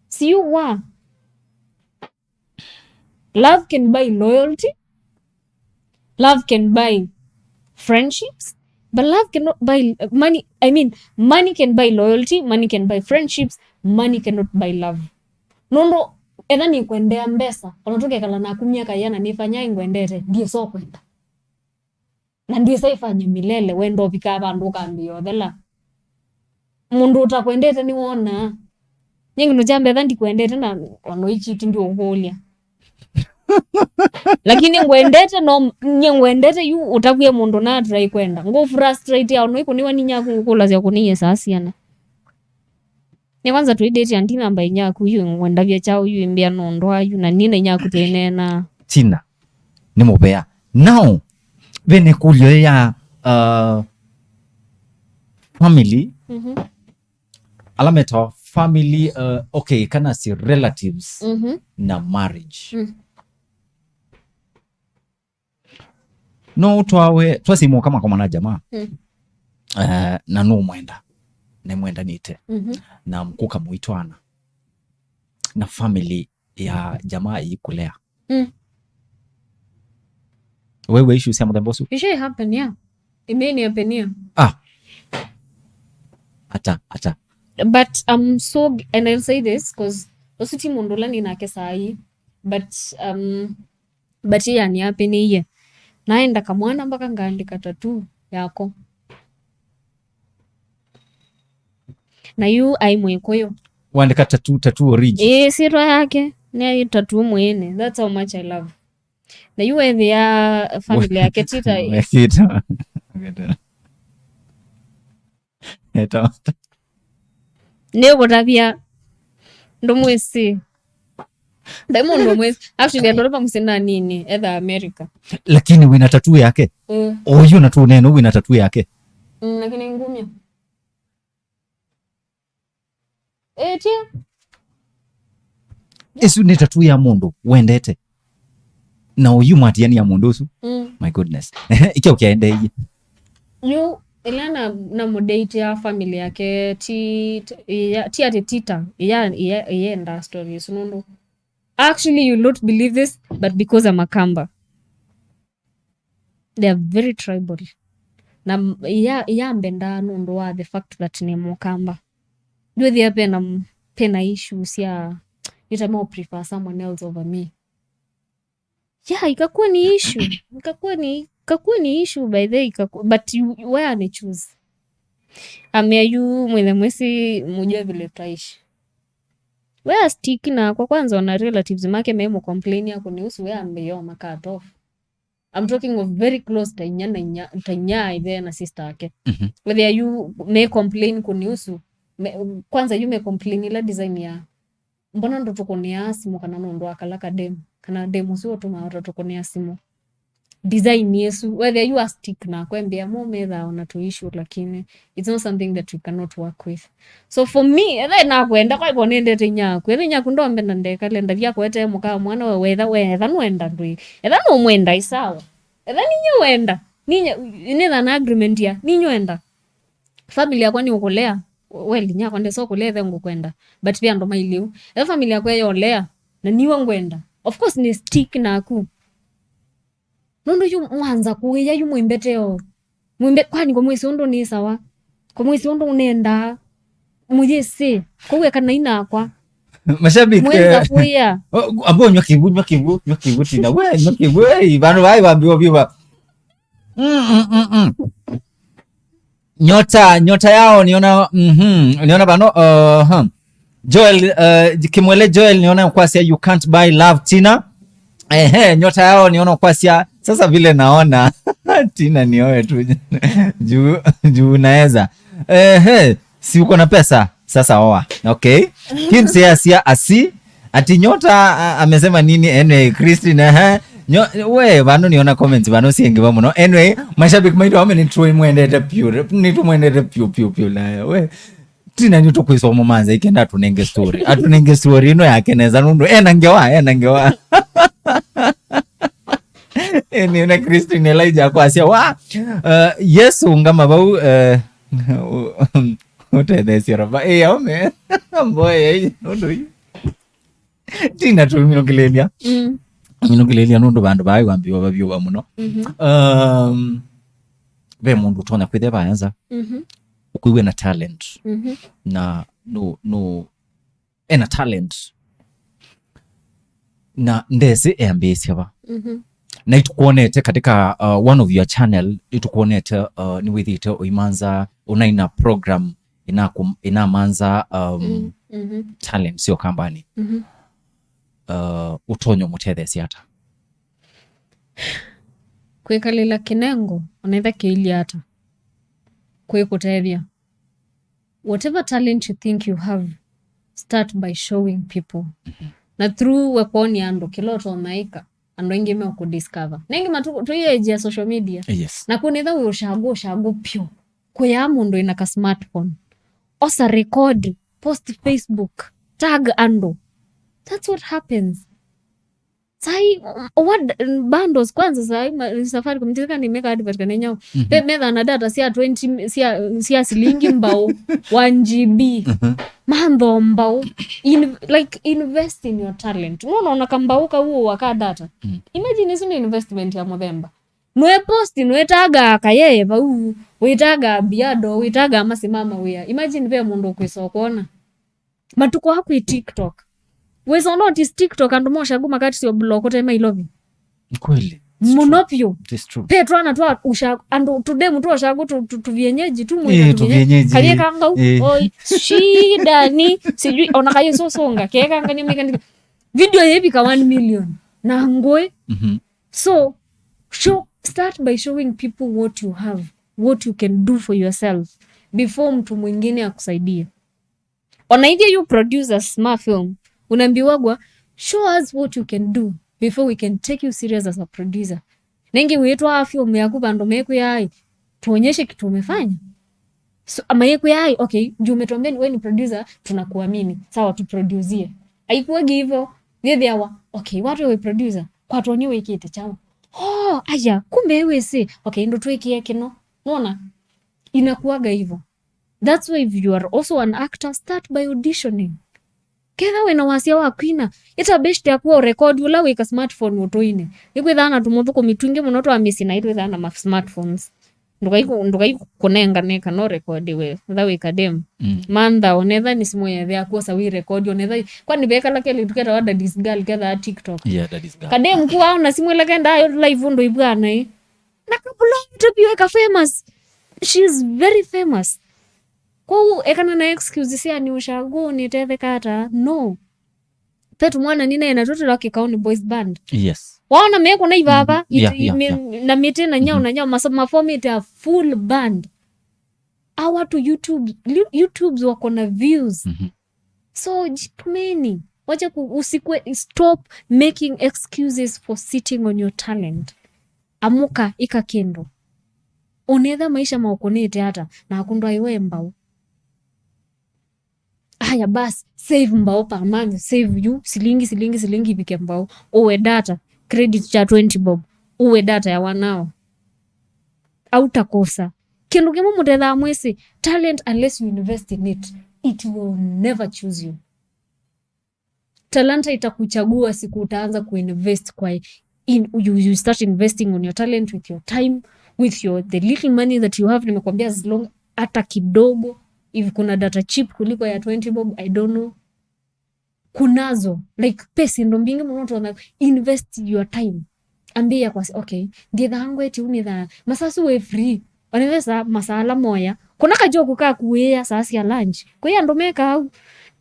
Siyo wa. Love can buy loyalty. Love can buy friendships. But love cannot buy, uh, money. I mean, money can buy loyalty. Money can buy friendships. Money cannot buy love. Nũndũ etha nĩkwendea mbesa, ona tũkekala naku myaka ĩana, nĩfanya ngwendete, ndiĩsa kwenda. Na ndwĩsa ifanye milele, wenda ũvikaa vandũ ũkambĩĩa ũthela. Mũndũ ũtakwendete nĩwonaa. Nye kĩndũ kya mbee, etha ndikwendete na ona ũichiti ndiũkũlya. Lakini ngwendete, no, nye ngwendete yu ũtavw'e mũndũ na atrai kwenda. Ngũ frustrate ya ona ikũnĩwa nĩ nyaku ngũkũlasya kũnĩie saa siana. Nĩ kwanza tũidate andi namba inyaku yu ngwendavya chao yu imbĩa nũndũ ayu na nina inyaku twĩneena. Tina, nĩ mũvea. Now, ve nĩ kũlyo ya, uh, family. Mhm. Ala metawa family, uh, okay, kana si relatives, mhm, na marriage. Mm. No ũtwawe, twasi mũka makomana jamaa. Mm. Eh, na nũmwenda. Nĩmwendanĩte. Mhm. Na mkuka mũitwana. Na family ya jamaa ikulea. Mm. Wewe issues ya mũthemba ũsu? It should happen, yeah. It may happen, yeah. Ah. Ata, ata. But I'm so, and I'll say this, 'cause ũsu ti mũndũ ũla nĩ nake saa hii. But, um, but yeye anĩapĩnĩie. Naenda kamwana mpaka ngaandĩka tattoo yako. Na yu ai Mwĩkũyũ. Wandĩka tattoo, tattoo origin. Ĩĩ, syĩtwa yake nĩ ai tattoo mwene. That's how much I love. Na yu wethĩa family yake tita. Wekĩta. Wekĩta. Eta. Nĩũkũtavya ndũmwĩsĩ. Ndaĩ mũndũ ũmwĩsĩ. Actually, andũ ala vamũsĩ na nini, etha America. Lakini wĩna tattoo yake? Mm. Oyu na tuneno wĩna tattoo yake? Mm, lakini ngumya. Ĩtye. Ĩsu nĩ tattoo ya mũndũ wendete. Na oyu mwatiania mũndũ ũsu. Mm. My goodness. Ehe, ikyo kyaendeeie. Yu, ĩla na, na mũdate ya family yake, ti, ti, ya, ti atĩ tita, ya, ya, ĩyenda story ĩsu nũndũ. Actually, you not believe this, but because I'm a Kamba. They are very tribal. Na m-, ya, ya mbendaa nũndũ wa the fact that nĩ Mũkamba. Ndwĩthĩa pena, pena issues ya, nĩtama prefer someone else over me. Yeah, ikakuwa ni issue. Ikakuwa ni, ikakuwa ni issue by the way, ikaku-, but you, where ni choose? Amea yu mwenye mwesi mujue vile twaishi. Where stick na kwa kwanza ona relatives make me mu complain ya kunihusu where ambe yo makat off. I'm talking of very close ta inya na inya, ta inya ithe na sister yake. Mhm. Whether you may complain kunihusu, me, kwanza you may complain ila design ya mbona ndũtũkũnĩaa simũ kana nũndũ wa kala kademu, kana demu ũsu ũtũmaa ũtatũkũnĩa simũ. Design ĩsu, whether you are stick na kwembea mo methaa ona tu issue, lakini it's not something that we cannot work with. So for me, etha nakwenda kwa hivyo nendete inyaku, etha inyaku ndombe na ndekale ndavya kwete mũka mwana we wetha wetha nwenda ndwi, etha no mwenda isawa, etha ninye wenda ninye nitha na agreement ya ninye wenda. Family yakwa nĩ ũkũlea, well, nyakwa ndesa ũkũlea ethe ngũkwenda, but ve andũ mailiu. Etha family yakwa yolea, na niwe ngwenda. Of course, nĩ stick naku. Nũndũ yu mwanza kũĩa yu mwĩmbeteo. Mwĩmbe, kwani kũmwĩsĩ ũndũ nĩ sawa? Kũmwĩsĩ ũndũ ũnendaa? Mũyĩsĩ, kũu ekanai nakwa. Mashabiki, mwĩnza eh, kũĩa. Oh, ambao nywa kĩw'ũ, nywa kĩw'ũ, nywa kĩw'ũ Tina. We, nywa kĩw'ũ, hey, vandu vai vambiwa viva. Mm, mm, mm, mm. Nyota, nyota yao niona, mhm, niona bano, uh, huh. Joel, uh, Kimwele Joel niona kwasya, "You can't buy love, Tina." Ehe, nyota yao niona kwasya, "Sasa vile naona, Tina, nioe tu." Juu, juu naweza. Ehe, si uko na pesa? Sasa oa. Okay. Kimse asia asi, ati nyota, a-, amesema nini? Anyway, Christine, ehe. Nyo, we, vano niona comments, vano siengi va muno. Anyway, mashabiki maitu ame nitwimwendete pure. Nitwimwendete pure, pure, pure, na we. Tina nĩ tũkwĩsoma manza ikenda atunenge story. Atunenge story ino yake nesa nundu ena ngewa, ena ngewa. Eni una Christine Elijah kwasya wa, uh, Yesu ngama vau, uh, ũtetheesye raba. Eh, aume. Mboye hii nundu hii. Tina tuminũkĩlĩlya. Mm. Minũkĩlĩlya nundu vandu vai wambiwa vavyuva muno. Mhm. Um, ve mũndũ ũtonya kwĩthĩa vaenza. Mhm. Ũkwĩw'e na talent. Mhm. Na no, no, ena talent. Na ndesĩ eambĩĩsya va. Mhm. Na itukuonete katika, uh, one of your channel, itukuonete, uh, nĩwĩthĩte ũimanza, ũnaina program ĩnakum-, ĩnamanza, um, mm, mhm, talent syo kambani. Mhm. Uh, ũtonyo mũtetheesya ata? Kwĩkalĩla kĩnengo, onetha kĩilye ata, kwĩkũtethya. Whatever talent you think you have, start by showing people. Mhm. Na through we kwonia andũ kĩla ũtonya ĩka, andũ aingĩ mekũdiscover. Nengĩ matuku tũienjia social media. Yes. Na kunitha wĩ ũshagu, ũshagu pyo. Kũyaa mũndũ ĩna ka smartphone. Osa record, post Facebook, tag andũ. That's what happens. Sai, what bundles kwanza sai, ma-, Safaricom, ndithika ni meka advert kana nyau. Mhm. Pe metha na data sia twenty, sia, sia silingi mbao, one G B. Mhm. Mantho mbao. In, like, invest in your talent. No, no, na kambao ka uo wa ka data. Mm. Imagine isu ni investment ya mũthemba. Nwe post, nwe taga kayeye vau, witaga biado, witaga masimama wia. Imagine ve mũndũ ũkwĩsa ũkwona. Matukũ aa kwĩ TikTok. Wĩsa notice TikTok andũ moshagu makati sio block te mailovi. Kweli. It's true. Mũno vyũ. It is true. Pe twana twa usha-, andũ tudemu twa ushagu tu, tu, tu vienyeji tu mwina. Eh, tu vienyeji. Kaye kangau. Eh. Oi, shida ni, sijui, ona kaye sosunga, ke kanga ni mekani. Video yebika one million. Na ngwe. Mhm. So, show, start by showing people what you have, what you can do for yourself before mtu mwingine akusaidie. Ona ithia you produce a smart film, unaambiwagwa, "Show us what you can do before we can take you serious as a producer." Nengi wĩtwaa film yaku vandu mekwĩai, "Tuonyeshe kitu umefanya." So, ama yekwĩai, "Okay, juu umetuambia ni wewe ni producer, tunakuamini. Sawa, tuproducie." Aikuwagi hivyo, yethiawa, "Okay, watu we producer, kwa tuonie wĩkĩte chao." "Oh, aya, kumbe wĩsĩ. Okay, ndo twĩkie kino." Unaona? Inakuwaga hivyo. That's why if you are also an actor, start by auditioning. Ketha wĩna wasya wa kwina, ĩta best yaku wa record ũla wĩka smartphone ũtũine. Nĩkwĩthaa na tũmũthũkũmi twingĩ mũno twa mĩsyĩ na itwĩthaa na ma smartphones. Ndũkai kũ-, ndũkai kũnengane kana ũrekodiwe, etha wĩ kadem. Mm. Mantha, onetha nĩ simũ yethe yaku, osa wĩ record, onetha, kwani vekala kelĩ tuketawa daddy's girl, kethaa TikTok. Yeah, daddy's girl. Kadem kuwa ona simũ ĩla kendaa yo live ũndũ ivwana ĩ. Na kabula interview eka famous. She's very famous. Kwoou ekana na excuse sya nĩ ũshagu, nĩtetheka ata? No. Pe tũmwana ninaĩ natwo tũla kĩkaũ nĩ boys band. Yes. Waona mekũna ivava, mm, yeah, it-, yeah, me-, yeah, na mĩtĩ na nyau, mhm, na nyau, masa-, mafomĩte a full band. Awa tu YouTube, lu-, YouTubes wako na views. Mhm. So, jitumeni. Wacha ku-, usikwe, stop making excuses for sitting on your talent. Amuka, ika kĩndũ. Unetha maisha maũkũnĩte ata, na akundwa iwe mbau. Aya basi, save mbao per month, save you, silingi, silingi, silingi ivike mbao. Uwe data, credit cha twenty bob. Uwe data ya one hour. Autakosa. Kĩndũ kĩmwe mũtethaa mwĩsĩ, talent, unless you invest in it, it will never choose you. Talanta itakuchagua siku utaanza kuinvest kwa in, you, you start investing on your talent with your time, with your, the little money that you have. Nimekwambia as long hata kidogo, if kuna data cheap kuliko ya twenty bob, I don't know. Kunazo, like, pesa ndo mbingi mũno tona invest your time. Ambia kwa, okay, ndithaa ngweti unithaa. Masasu we free. Ona ve saa, masaa ala moya. Kũna kajoku kakuĩĩa saa sya lunch. Kwĩ andũ mekaa au.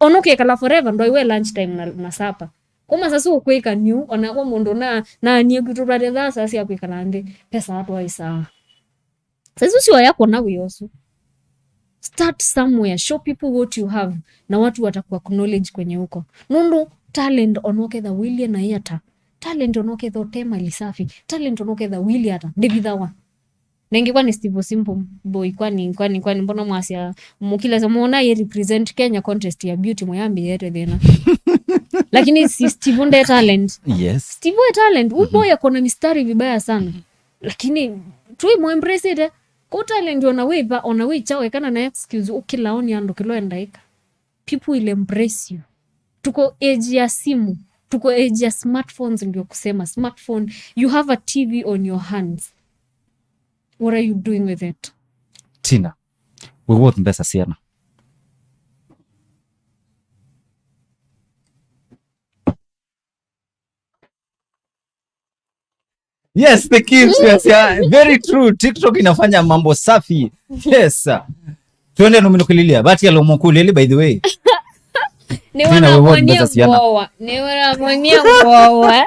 Ona ũkĩkala forever, ndwaiwe lunch time na, na supper. Kuma sasa ũkwĩka new, ona kwa mũndũ na, na nie kwitũ twate thaa saa sya kwĩkala nthĩ, pesa atwaĩ sawa. Sasa ũcio ya kuona wĩ ũsu. Start somewhere, show people what you have, na watu wataku acknowledge kwenye uko. Nũndũ talent onoketha wĩlye na ata. Talent onoketha ũte mali safi. Talent onoketha wĩlye ata. Ndĩvithawa. Nengĩ kwani Steve Simple Boy, kwani, kwani, kwani mbona mwasya mũkilasa mwona ye represent Kenya contest ya beauty, mwayambĩĩte thĩna. Lakini si Steve nde talent. Yes. Steve e talent. Uyu boy akona mistari vibaya sana. Lakini tui mu embrace it. Ko talent ona wĩva, ona wĩ kyaũ, ekana na excuse, ũkĩla oni andũ kĩla endaĩka. People will embrace you. Tuko age ya simu. Tuko age ya smartphones, ndio kusema smartphone. You have a T V on your hands. What are you doing with it? Tina, we worth mbesa siana. Yes, the kids, yes, yeah. Very true. TikTok inafanya mambo safi. Yes. Tuende numinukililia. Bati ya lomo kuleli, by the way. Tina, we worth mbesa siana. Niwaramonia ngowa. Niwaramonia ngowa.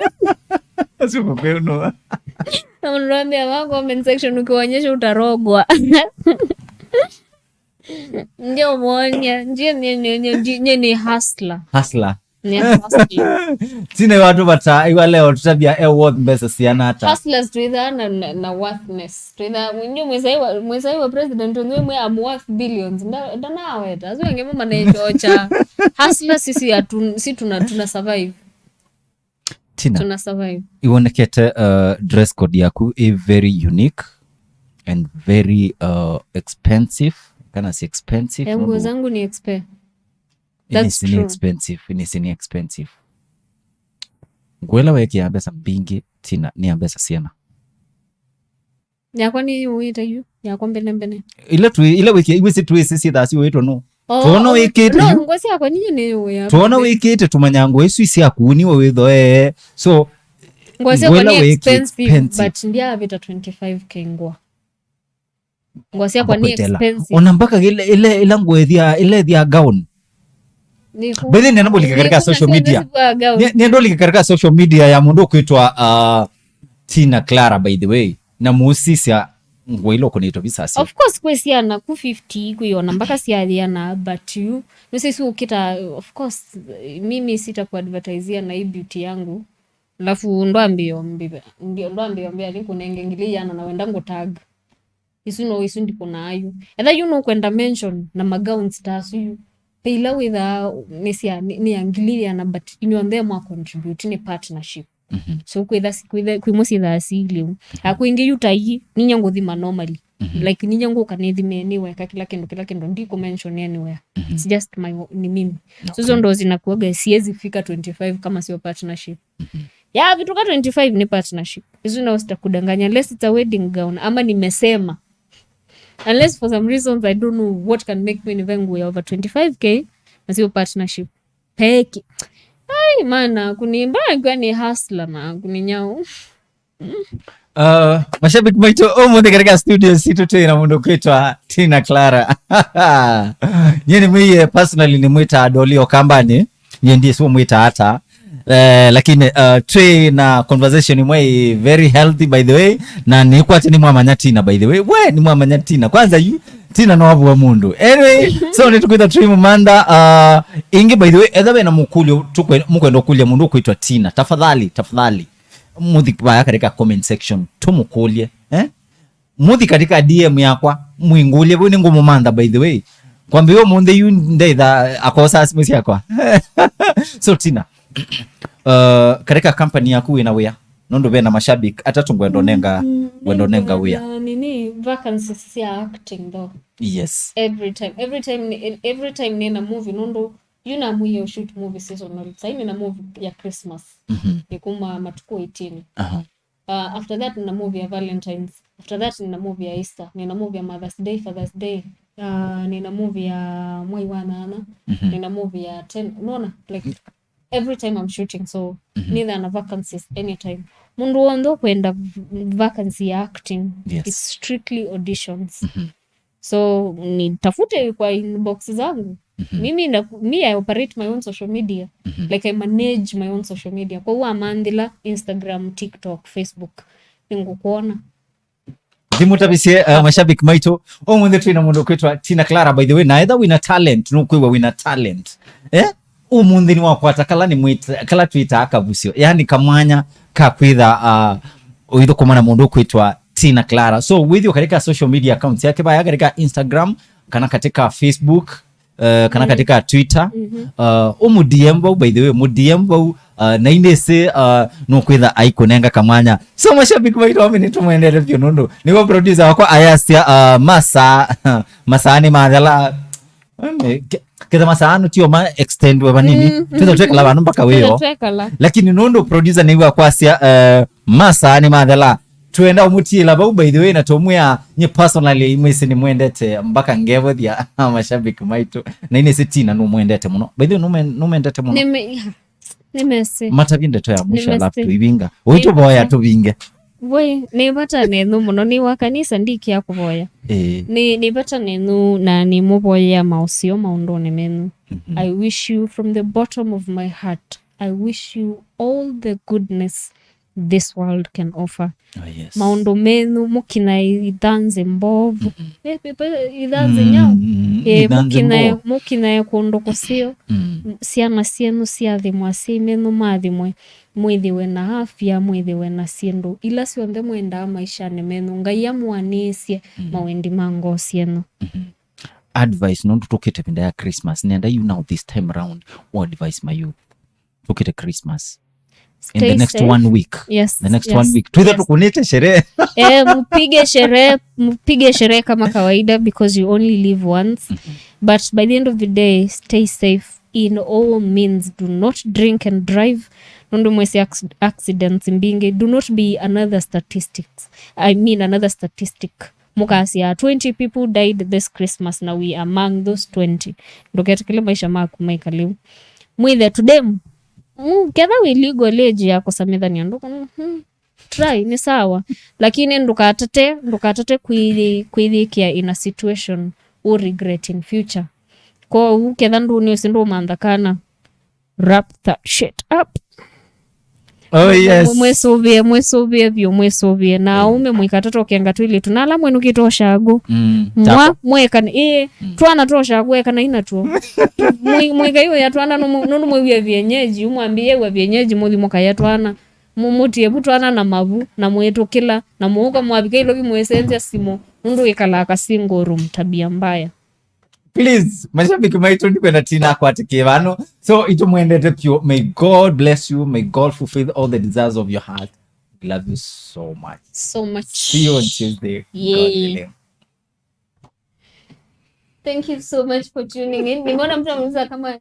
Asi uko kwenu. Na unaniambia ma comment section ukionyesha utarogwa. Ndio mwonya, ndio nye, nye, nye, nye, nye ni hustler. Hustler. Ni hustler. Tina, watu bata iwa leo tutabia e worth mbesa siana ata. Hustlers twitha na, na, na worthness. Twitha, ndio mwesaiwa, mwesaiwa president ndio mwe am worth billions. Nda, nda naweta. Azu wenge mama na chocha. Hustlers sisi atu, si tuna, tuna survive. Tina, tuna survive. Iwonekete, uh, dress code yaku i very unique and very, uh, expensive. Kana si expensive? Eh, nguo zangu ni expe-, that's true. Inisi ni expensive, inisi ni expensive. Nguo ila wekĩa mbesa mbingĩ, Tina, nĩ ya mbesa siana? Yakwa nĩ yũĩte yu, yakwa mbene mbene. Ila twĩ, ila wĩkĩa, iwĩsĩ twĩsĩ syĩthaa siũĩtwe nũ? Oh, tuona oh, wĩkĩte no, yu. Nguo syakwa ninyie nĩ yũĩa. Tuona wĩkĩte tumanya nguo isu syaku niwe wĩthoee. So, nguo syakwa nĩ expensive, expensive, but ndiavĩta twenty-five K nguo. Nguo syakwa nĩ expensive. Ona mpaka ile, ile, ile nguo ethia, ile ethia gown. By the way, nenda ndolike katika social media. Nenda ndolike katika social media ya mũndũ kwitwa, uh, Tina Clara, by the way. Na mũsisya nguo ila ũkũnĩtwe visa syo. Of course, kwĩ syana ku fifty kwĩona mpaka syathĩana, but you, nĩsĩ isu ũkĩta, of course, mimi sitakuadvertisia na hii beauty yangu. Alafu ndwambĩe ũmbĩa, ndwambĩe ũmbĩa nĩkũnenge ngili iana na wenda ngũtag. Isu no isu ndikũnaa yu. Etha yu nũkwenda mention na magowns ta asu yu. Pe ila wĩthaa nĩ sya, nĩ, nĩ ya ngili iana, but inyonthe mwa contribute nĩ partnership. Mhm. So kwĩtha, kwĩtha, kwĩ imwe syĩthaa siliu. Mhm. Akwingĩ yu ta ii, ninya ngũthima normally. Mhm. Like ninya ngũka nĩthime nĩ weka kila kĩndũ, kila kĩndũ, ndikũ mention anywhere. Mhm. It's just my, ni mimi. So, okay, hizo ndo zinakuwaga, siwezi fika twenty-five kama sio partnership. Mhm. Ya, vitu ka twenty-five ni partnership. Hizo na usitakudanganya, unless it's a wedding gown, ama nimesema. Unless for some reasons I don't know what can make me nivae nguo ya over twenty-five K, na sio partnership. Peki. Ai, mana, kunimba kwa ni hustler na kuninyau. Uh, mashabiki maitũ, ũmũnthĩ katika studio sitũ twĩ na mũndũ kwĩtwa Tina Clara. Nyie nĩ mwĩie personally nĩ mwĩtaa Dolly Okambani. Nyie ndiĩ sio mwĩtaa ata. Eh, lakini, uh, twĩ na conversation imwe ĩ very healthy, by the way, na nĩkwate nĩ mwamanya Tina, by the way. We, nĩ mwamanya Tina. Kwanza yu, Tina no avua mũndũ. Anyway, so nĩtũkwĩtha twĩ mũmantha, uh, ĩngĩ, by the way, etha wena mũkũlyo, tũkwe-, mũkwenda ũkũlya mũndũ ũkwĩtwa Tina, tafadhali, tafadhali. Mũthi vaya katika comment section, tũmũkũlye, eh? Mũthi katika D M yakwa, mwingũlye, vau nĩngũmũmantha, by the way. Kwambĩĩa ũmũnthĩ yu ndetha akosa simũ syakwa. So, Tina, uh, katika company yaku wĩna wĩa, nũndũ vena mashabiki atatũ ngwenda ũnenga, mm, ngwenda ũnenga wĩa. Nini, vacancies cia acting though. Yes. Every time, every time, every time nina movie, nũndũ yu namwĩie shoot movie seasonal. Sai nina movie ya Christmas. Mhm. Ĩkuma matukũ eighteen. Aha. Uh, after that, nina movie ya Valentine's. After that, nina movie ya Easter. Nina movie ya Mother's Day, Father's Day. Uh, nina movie ya mwai wa nana. Mhm. Nina movie ya ten. Unaona? Like, every time I'm shooting, so, mhm, neither na vacancies anytime. Mũndũ w'onthe ũkwenda v-, vacancy ya acting, Yes. it's strictly auditions. Mhm. So, nitafute kwa inbox zangu. Mhm. Mimi na, me, I operate my own social media. Mhm. Like, I manage my own social media. Kwa hiyo, wamanthĩla Instagram, TikTok, Facebook, nĩngũkwona. Ndimũtavisye, uh, mashabiki maitũ. Ũmũnthĩ twĩ na mũndũ ũkwĩtwa Tina Clara, by the way, na etha wĩna talent, nũkwĩw'a wĩna talent. Eh? Ũmũnthĩ nĩwakwata kala nĩ mwĩta-, kala twĩtaa kavusyo. Yani kamwanya ka kwĩtha, uh, ũithũkũma na mũndũ ũkwĩtwa Tina Clara. So, wĩthĩo katika social media accounts yake, vaya katika Instagram, kana katika Facebook, uh, kana Mm. katika Twitter. Mhm. Uh, ũmũ D M vau, by the way, mũ D M vau, uh, na inĩsĩ, uh, nũkwĩtha aikũnenga kamwanya. So, mashabiki maitũ, ame nĩtũmwendete vyũ nũndũ nĩwe producer wakwa ayasya, uh, masaa, masaa nĩ mathela. Ame, ke-, ketha masaa ano tio ma extend we vanini. Mm, mm, Twĩtha twekala mm. vandu mpaka Twĩtha wĩyo. twekala. Lakini nũndũ producer nĩw'a kwasya, uh, masaa nĩ mathela. Twenda ũmũtiĩla vau, by the way, na tũmwĩa nye personally, imwĩsĩ nĩmwendete mpaka ngevothya mashabiki maitũ. Na inĩsĩ Tina nũmwendete mũno. By the way, nũme-, nũmendete mũno. Nĩme-, nĩmesĩ. Matavye ndeto ya mwisho, Nĩmesĩ. alafu tũivinga. Ũitũvoya Nĩmesĩ. tũvinge. Voi, nĩ vata nenyu mũno, nĩ wa kanisa ndikĩa kũvoya. Ĩĩ. Nĩ, nĩ vata nenyu na nĩmũvoyea maũseo maũndũnĩ menyu. Mhm. I wish you from the bottom of my heart, I wish you all the goodness this world can offer. Oh, yes. Maũndũ menyu, mũkinae ithanzĩ mbovu. Mhm. Eh, pe-, pe-, ithanzĩ Mm, nyau. mm, Eh, ithanzĩ mũkinae, mbovu. mũkinae kũndũ kũseo. Mm. Syana syenyu syathimwa, asyai menyu mathimwe, mwĩthĩwe na afya, mwĩthĩwe na syĩndũ ila syonthe mwendaa maishanĩ menyu. Ngai amũanĩĩsye Mm. mawendi ma ngoo syenyu. Mhm. Advice, nũndũ tũkĩte ĩvinda ya Christmas, nenda you now this time around, what advice my youth? Tũkĩte Christmas. In the Stay next safe. one week. Yes, The next yes, one week. Twĩthe yes. tũkũnĩte sherehe. Eh, mpige sherehe, mpige sherehe kama kawaida because you only live once. Mhm. But by the end of the day, stay safe in all means. Do not drink and drive. Nũndũ mwĩsĩ acc-, accidents mbingĩ. Do not be another statistics. I mean another statistic. Mũkasya twenty people died this Christmas na we among those twenty. Ndũketĩkĩle maisha maku maikale ũu. Mwĩthe today, mm, ketha wĩ legal age ya kũsamĩthania ndũka, mhm. Try, nĩ sawa. Lakini ndũkatate, ndũkatate kwĩyĩ-, kwĩyĩkĩa in a situation u regret in future. Kwoou ketha ndũnĩũsĩ ndũmantha kana, wrap that shit up. Oh, yes. Mwĩsũvĩe, mwĩsũvĩe vyũ, mwĩsũvĩe. Na Mm. aume mũikatata ũkenga twĩlĩtu. Na ala mwenũkĩte ũshagũ. Mm. Mwa, Tako. mwekana, ĩĩ, Mm. twana twa ũshagũ ekana inatwo. Mwĩ-, mũikai ũya twana nũmũ-, nũndũ mwĩw'e vienyeji, ũmwambie yew'a vienyeji, mũthi mũkaye twana. Mũ-, mũtie vu twana na mavu, na mwĩtũkĩla, na mũũka mwavika ilovi mwĩsenzya simũ, nũndũ wĩkalaa ka single room, tabia mbaya. Please, mashabiki maitũ, ndikwenda Tina akwatĩkĩe vano. So, itũmwendete vyũ. May God bless you. May God fulfill all the desires of your heart. We love you so much. So much. See you on Tuesday. Yay. God willing. Thank you so much for tuning in. Nimeona mtu ameuliza kama